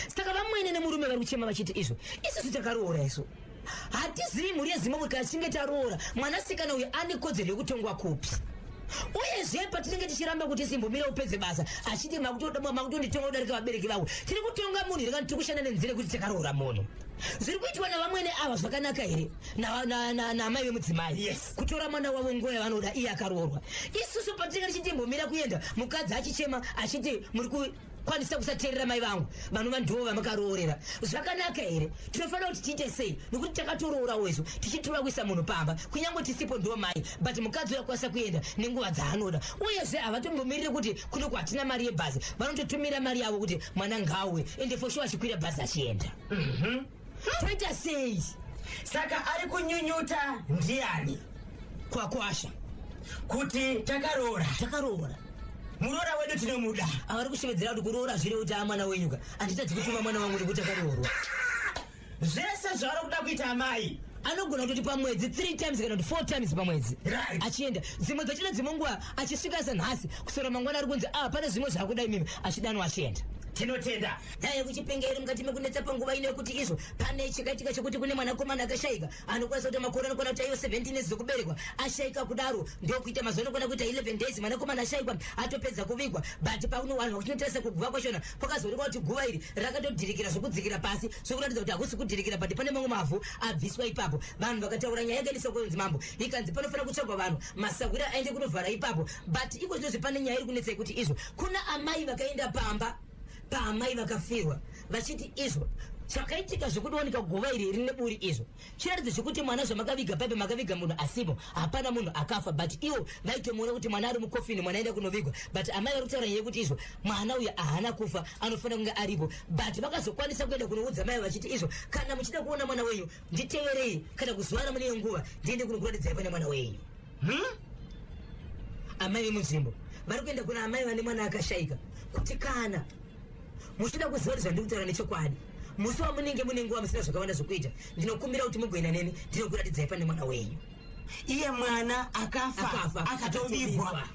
Saka vamwene nemurume vari kuchema vachiti izvo isusu takaroora, isu hatizivi mhuri yeZimbabwe. Kana tichinge taroora, mwanasikana uyu ane kodzero yekutongwa kupi? Uyezve patinenge tichiramba kuti simbomira upedze basa, achiti makutonditonga kudarika vabereki vangu. Tiri kutonga munhu here kana tiri kushanda nenzira yekuti takaroora munhu? Zviri kuitwa navamwene ava zvakanaka here, naamai vemudzimai? Kutora mwana wavo nguva yavanoda, iye akaroorwa. Isusu patinenge tichitimbomira kuenda, mukadzi achichema achiti muri kukwanisa kusateerera mai vangu vanova ndivo vamakaroorera, zvakanaka here? Tinofanira kuti tiite sei? Nekuti takatoroora isu tichitora kuisa munhu pamba, kunyange tisipo ndo mai, but mukadzi uyo akwanisa kuenda nenguva dzaanoda. Uyezve havatombomiriri kuti kuno kwatina mari yebhazi, vanototumira mari yavo kuti mwana ngauye, ende for sure achikwira bhazi achienda. Toita sei? Saka ari kunyunyuta ndiani? Kwakwasha. Kuti takaroora. Takaroora. Muroora wedu tinomuda. Avari kushevedzera kuti kuroora zviri kuti amwana wenyuka, handitadzi kutuma mwana wangu nekuti akaroorwa. Zvese zvavari kuda kuita amai. Anogona kutoti pamwedzi 3 times kana kuti 4 times pamwedzi achienda. Dzimwe dzachona dzimwe nguva achisvika sanhasi, kusora mangwana ari kunzi a pane zvimwe zvaakuda imimi, achidanwa achienda. Tinotenda. Nyaya yekuChipinge mukati mekunetsa panguva ino yekuti izvo pane chakaitika chekuti kune mwanakomana akashayika, anokwanisa kuita makore anokwana kuti aiwa 17 years dzekuberekwa. Ashayika kudaro, ndokuita mazuva anokwana kuita 11 days mwanakomana ashayikwa, atopedza kuvigwa. But pauno vanhu vakuchinotarisa kuguva kwachona, kwakazoonekwa kuti guva iri rakatodhirikira zvokudzikira pasi, zvokuratidza kuti hakusi kudhirikira, but pane mamwe mavhu abviswa ipapo. Vanhu vakataura, nyaya yakaendeswa kunzi mambo, ikanzi panofanira kutsvagwa vanhu masahwira aende kunovhara ipapo. But iko zvinozvi pane nyaya iri kunetsa yekuti izvo kuna amai vakaenda pamba paamai vakafirwa vachiti izvo chakaitika zvekudooneka guva iri rine buri, izvo chiratidzo chekuti mwana zvamakaviga paipe makaviga munhu asipo, hapana munhu akafa. But ivo vaitomuona kuti mwana ari mukofini, mwana aenda kunovigwa. But amai vari kutaura nyaya yekuti izvo mwana uyu haana kufa, anofanira kunge aripo. But vakazokwanisa kuenda kunoudza mai vachiti izvo kana muchida kuona mwana wenyu, nditeverei, kana kuzuva ramune nguva ndiende kunokuratidzai pane mwana wenyu. Amai vemunzvimbo vari kuenda kuna amai vane mwana akashayika kuti kana muchida kuziva kuti zvandiri kutaura nechokwadi, musi wamunenge mune nguva musina zvakawanda zvokuita, ndinokumbira kuti mugoenda neni ndinokuratidzai pane mwana wenyu. Iye mwana akafa. Akafa. Akatovigwa.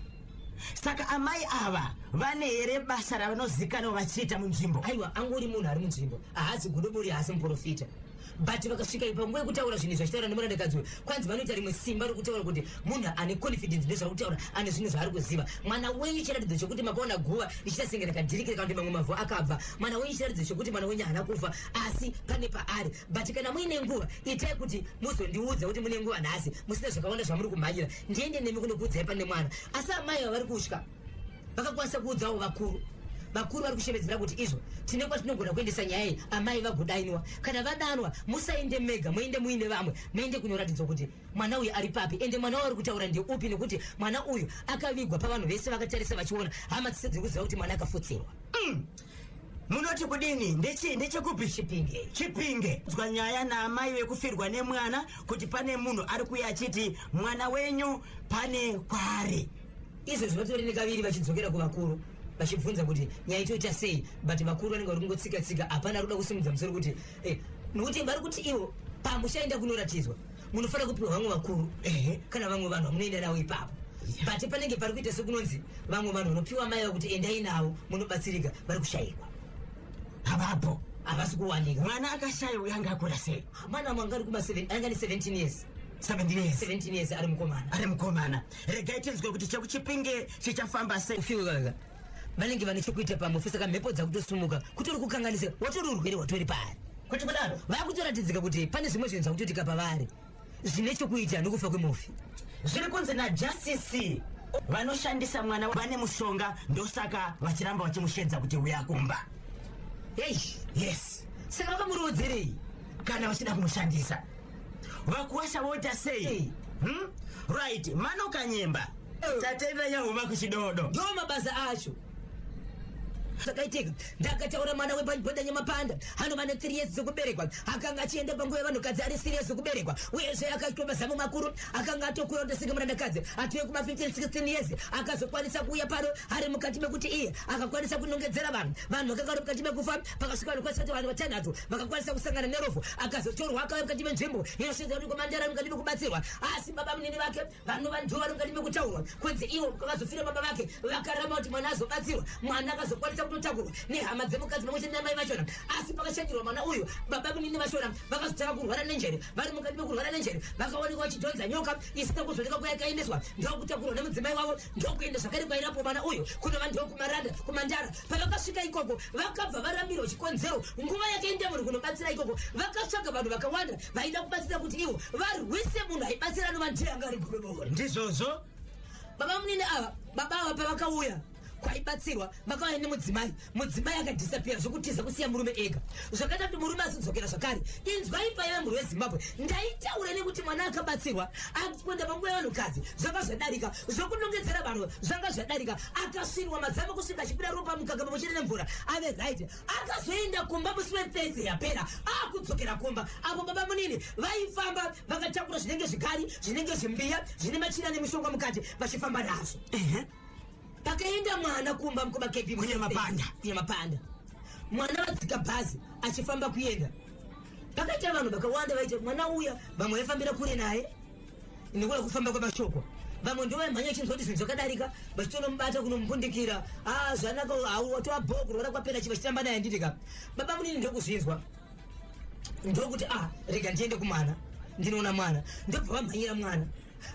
Saka amai ava vane here basa ravanozikanwa vachiita munzvimbo? Aiwa, angori munhu ari munzvimbo, haazi gudobori, haasi muprofita. But vakasvika ipa nguva yekutaura zvinhu zvachitaura nemurandakadzi uyu, kwanzi vanoita rimwe simba rokutaura kuti munhu ane confidence nezvari kutaura, ane zvinhu zvaari kuziva. Mwana wenyu chiratidzo chekuti makaona guva richiita senge rakadhirikira kana kuti mamwe mavhu akabva, mwana wenyu chiratidzo chekuti mwana wenyu haana kufa, asi pane paari. But kana muine nguva, itai kuti muzondiudza kuti mune nguva nhasi musina zvakawanda zvamuri kumhanyira, ndiende nemi kunokuudzai pane mwana. Asi amai ava vari kutya, vakakwanisa kuudzawo vakuru. Vakuru vari kushevedzera kuti izvo tine kwatinogona kuendesa nyaya iyi, amai vagodainwa. Kana vadanwa, musaende mega, muende muine vamwe, muende kunoratidzwa kuti mwana uyu ari papi, ende mwana waari kutaura ndeupi, nekuti mwana uyu akavigwa pavanhu vese vakatarisa vachiona, hama dzese dziri kuziva kuti mwana akafutsirwa. Munoti kudini? Ndechekupi? Chipinge. Chipinge. Zwa nyaya naamai vekufirwa nemwana kuti pane munhu ari kuuya achiti mwana wenyu pane kwaari. Izvozvi vatori nekaviri vachidzokera kuvakuru vachibvunza kuti nyaya itoita sei, but vakuru vanenge vari kungotsika-tsika, hapana ari kuda kusimudza musoro kuti nokuti vari kuti ivo pamushaenda kunoratidzwa munofanira kupiwa vamwe vakuru kana vamwe vanhu vamunoenda navo ipapo, but panenge pari kuita sekunonzi vamwe vanhu vanopiwa mai vakuti endai navo munobatsirika vari kushayikwa. Havapo. Havasi kuwanika. Mwana akashaya uyu anga akura sei? Mwana wanga ari kuma 7, anga ane 17 years. 17 years. 17 years, ari mukomana. Ari mukomana. Regai tinzwe kuti chekuChipinge chichafamba sei. Ufiwe vanenge vane chokuita pamufi, saka mhepo dzakutosumuka, kutori kukanganisa, watori urwere hwatori paari. Kuti kudaro? Vakutoratidzika kuti pane zvimwe zvinhu zvakutoitika pavari zvine chokuita nokufa kwemufi. Zviri kunzi naJustice vanoshandisa mwana vane mushonga, ndosaka vachiramba vachimushedza kuti uya kumba. Hei. Yes. Saka vakamurodzerei kana vachida kumushandisa? Vakuwasha voita sei? Hey. Right, Manokanyemba. Tatenda Nyahuma kuchidodo. Ndo mabasa acho zvakaitika. Ndakataura mwana webhodha Nyamapanda anova ne3 years dzekuberekwa, akanga achienda panguva yevanhukadzi ari serious kuberekwa, uyezve akaitwa mazamu makuru, akanga atokura kutosvika murandakadzi atove kuma 15 16 years. Akazokwanisa kuuya pano ari mukati mekuti iye akakwanisa kunongedzera vanhu, vanhu vakanga vari mukati mekufa. Pakasvika vanhu kwanisa kuti vanhu vatanhatu vakakwanisa kusangana nerovhu, akazotorwa akauya mukati menzvimbo inosvedza kuti kwamandara mukati mekubatsirwa. Asi baba munini vake vanova ndo vari mukati mekutaurwa kunzi ivo vakazofira baba vake, vakaramba kuti mwana azobatsirwa. Mwana akazokwanisa kutotakurwa nehama dzemukadzi pamwe chete namai vachona. Asi pakashandirwa mwana uyu, baba munini vachona vakazotanga kurwara nenjere. Vari mukati mekurwara nenjere, vakaonekwa vachidhonza nyoka isina kuzooneka kwayakaendeswa, ndokutakurwa nemudzimai wavo, ndokuenda zvakare kwairapwa mwana uyu, kunova ndokumaranda kuMandara. Pavakasvika ikoko, vakabva varambirwa. Chikonzero, nguva yakaenda munhu kunobatsira ikoko, vakatsvaga vanhu vakawanda vaida kubatsira kuti ivo varwise munhu aibatsira anova ndiye anga ari godobori. Ndizvozvo. Baba munini ava, baba ava pavakauya kwaibatsirwa, vakauya nemudzimai. Mudzimai akadisappear zvokutiza kusiya murume ega, zvakaita kuti murume azodzokera zvakare. Inzwai, paiva mhuri weZimbabwe, ndaitaura nekuti mwana akabatsirwa akuenda panguva yevanhukadzi, zvanga zvadarika zvokunongedzera vanhu, zvanga zvadarika. Akasvirwa mazamo kusvika achibuda ropa, mukaka pamwe chete nemvura, ave right. Akazoenda kumba musi weThursday yapera. Akudzokera kumba apo, baba munini vaifamba vakatakura zvinenge zvikari, zvinenge zvimbiya zvine machira nemishonga mukati, vachifamba nazvo. Pakaenda mwana kumba, mukoma Kepi, Kunyamapanda. Kunyamapanda, mwana vadzika bhazi achifamba kuenda, pakaita vanhu vakawanda vaiti mwana uya. Vamwe vaifambira kure naye nekuda kufamba kwemashoko, vamwe ndo vaimhanya chinzwa kuti zvinhu zvakadarika, vachitonomubata kunomupundikira. A, zvanaka, watova bho, kurwara kwapera, chi vachitamba naye. Nditika baba munini ndokuzvinzwa, ndokuti, "A, rega ndiende kumwana, ndinoona mwana." Ndobva vamhanyira mwana.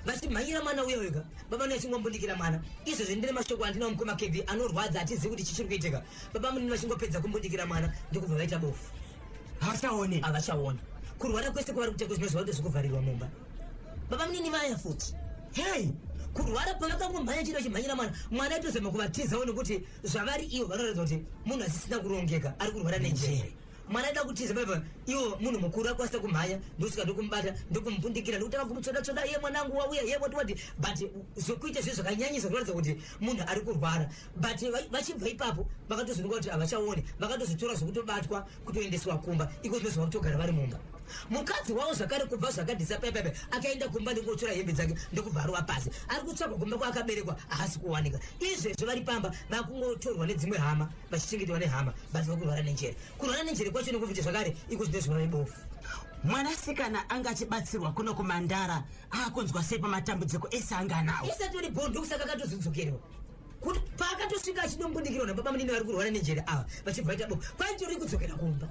Vachimhanyira mwana uya wega, baba munini achingombundikira mwana. Izvozvi ndine mashoko andinawo, mukoma Kebi, anorwadza. Hatizivi kuti chichiri kuitika. Baba munini vachingopedza kumbundikira mwana, ndokubva vaita bofu. Havachaoni. Havachaona. Kurwara kwese kwavari kuita kwezvinozva kuti zvekuvharirwa mumba, baba munini vaya futi. Hei. Kurwara, pavakangomhanya chino chimhanyira mwana, mwana aitozama kuvatizawo, nekuti zvavari ivo vanoratidza kuti munhu asisina kurongeka, ari kurwara nenjere. Mwana aida kutiza paipa, iwo munhu mukuru akwanisa kumhanya, ndosvika ndokumubata, ndokumubundikira, ndokutanga kumutsvoda tsvoda, "Iye mwanangu wauya, ye wati wati." But zvokuita zve zvakanyanyisa kuratidza kuti munhu ari kurwara. But vachibva ipapo vakatozoneka kuti havachaoni, vakatozotora zvekutobatwa kutoendeswa kumba iko zvinozova kutogara vari mumba. Mukadzi wavo zvakare, kubva zvakadhisa paipape, akaenda kumba ndokutora hembe dzake, ndokubva arova pasi. Ari kutsvagwa kumba kwaakaberekwa, haasi kuwanika. Izvezvo vari pamba, vakungotorwa nedzimwe hama, vachichengetwa nehama, but vakurwara nenjere. Kurwara nenjere kwacho nekufuti zvakare iko zvinozviva vebofu. Mwanasikana anga achibatsirwa kuno kuMandara akunzwa sei pamatambudziko ese anga anawo? Isati uri bho, ndokusaka akatozodzokerwa kuti paakatosvika achidombundikirwa nababa munini vari kurwara nenjere ava, vachibva vaita bofu, kwaitori kudzokera kumba.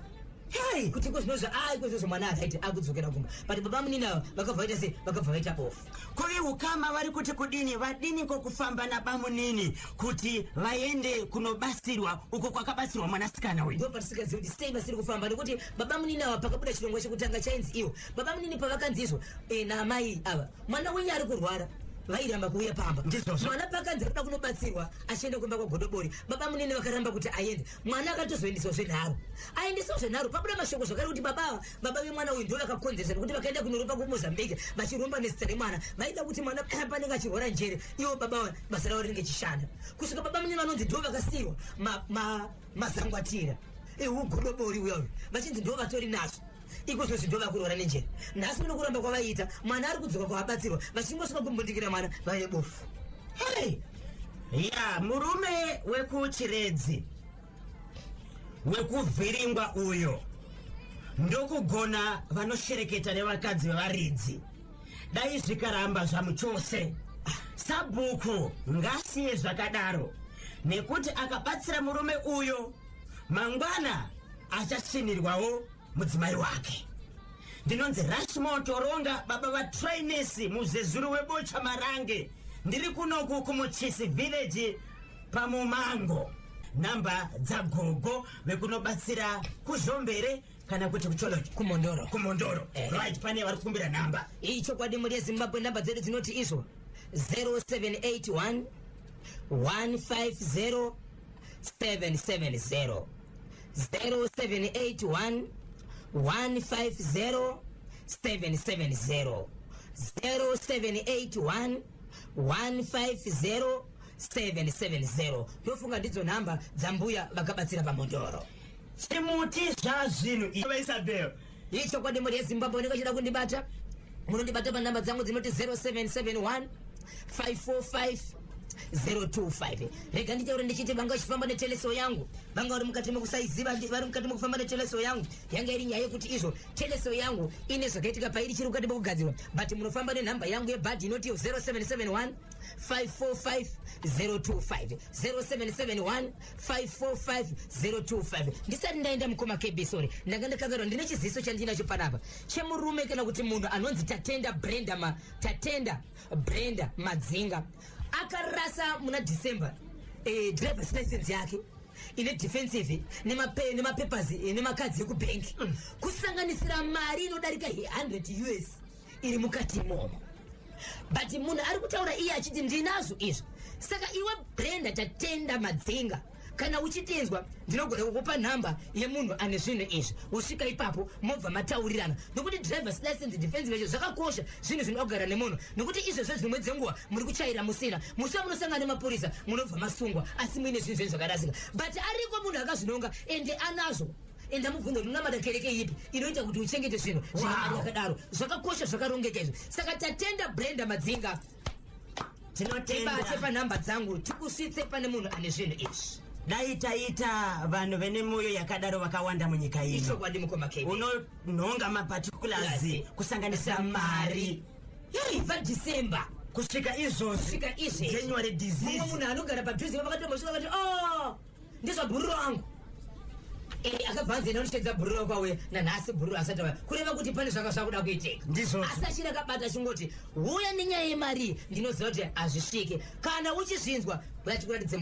Hei. Kuti iko zvinozva a iko zvinozvo mwana akaiti akudzokera kumba, but baba munini ava vakabva vaita sei? Vakabva vaita bofu. Kove ukama vari kuti kudini? Vadini kokufamba nabamunini kuti vaende kunobatsirwa uko kwakabatsirwa mwanasikana uyu? Ndo patisingazivi kuti sei vasiri kufamba, nekuti baba munini ava, pakabuda chirongwa chekutanga chainzi ivo baba munini pavakanzi izvo naamai ava, mwana wenyu ari kurwara. Vairamba kuuya pamba. Ndizvozvo. Mwana pakanzi arikuda kunobatsirwa achienda kumba kwaGodobori, baba munini vakaramba kuti aende. Mwana akatozoendeswa zvenharo, aendeswa zvenharo. Pabuda mashoko zvakare kuti baba ava, baba vemwana uyu, ndo vakakonzeresa, nekuti vakaenda kunoromba kuMozambique vachiromba nezita remwana. Vaida kuti mwana panenge achirwara njere, ivo baba ava basa ravo rinenge chishanda. Kusvika baba munini vanonzi ndo vakasiyirwa mazangwatira eugodobori uya uyu, vachinzi ndo vatori nazvo. Ikozvozvi ndo vakurwara nenjere. Nhasi uno kuramba kwavaiita, mwana ari kudzoka kwavabatsirwa, vachingosvika kumbundikira mwana, vaive bofu. Hey! Ya, murume wekuChiredzi wekuvhiringwa uyo, ndokugona vanoshereketa nevakadzi vevaridzi. Dai zvikaramba zvamuchose, sabhuku ngasiye zvakadaro, nekuti akabatsira murume uyo, mangwana achasvinirwawo mudzimai wake. Ndinonzi Rashmo Toronga, baba vaTrainesi, muzezuru webocha Marange. Ndiri kunoku kuMuchisi village paMumango. Nhamba dzagogo vekunobatsira kuZhombere kana kuti kuCholocho? KuMondoro. KuMondoro. Right, pane vari kukumbira nhamba. Ichokwadi, mhuri yeZimbabwe, nhamba dzedu dzinoti izvo 0781 150 770, 0781 150 770, 0781 150 770. Ndofunga ndidzo nhamba dzambuya vakabatsira paMondoro. Chimuti zvazvinhu vaIsabel. Ichokwadi, mhuri yeZimbabwe, unenge uchida kundibata, munondibata panhamba dzangu dzinoti 0771 545 025. Rega nditaure ndichiti vanga vachifamba neteleso yangu, vanga vari mukati mekusaiziva, vari mukati mekufamba neteleso yangu. Yanga iri nyaya yekuti izvo teleso yangu ine zvakaitika pairi, chiri mukati mekugadzirwa, but munofamba nenhamba yangu yebhadhi inoti 0771 545 025, 0771 545 025. Ndisati ndaenda, mukoma KB, sorry, ndanga ndakanganwa. Ndine chiziso chandinacho panapa chemurume kana kuti munhu anonzi Tatenda Brenda, Tatenda Brenda Madzinga. Akarasa muna December drivers license yake ine defensive nemapapers, nemakadzi ekubhengi, kusanganisira mari inodarika 100 US iri mukati imomo. But munhu ari kutaura iye achiti ndinazvo izvi. Saka iwe Brenda, Tatenda Madzinga, kana uchitenzwa, ndinogona kukupa nhamba yemunhu ane zvinhu izvi. Usvika ipapo, mobva mataurirana, nokuti drivers license, defensive yacho zvakakosha, zvinhu zvinoda kugara nemunhu, nokuti izvezvo zvimwe dzenguva muri kuchaira musina. Musi wamunosangana nemapurisa, munobva masungwa, asi muine zvinhu zvenyu zvakarasika. But ariko munhu akazvinonga ende anazvo. Enda mubvunzo kuti unamata kereke ipi inoita kuti uchengete zvinhu zvine mari yakadaro. Zvakakosha, zvakarongeka izvo. Saka Tatenda Brenda Madzinga, tibate Tinotenda. Panhamba dzangu, tikusvitse pane munhu ane zvinhu izvi. Dai taita vanhu vene mwoyo yakadaro vakawanda munyika ino. Ichokwadi, mukoma KB. Unonhonga maparticulars, kusanganisa mari. Ibva December kusvika izvozvi. Kusvika izvezvi. January Mumwe disease. Munhu anogara padhuze vakatombosvika vati, "Oh, ndezvabhururu angu." Akabva anzi enda bhururu kwauya. Nanhasi bhururu asati auya, kureva kuti pane zvanga zvakuda kuitika. Ndizvozvo. Asi achiri akabata achingoti, "Uya nenyaya yemari." Ndinoziva kuti hazvisvike. Kana uchizvinzwa, uyachikuratidze.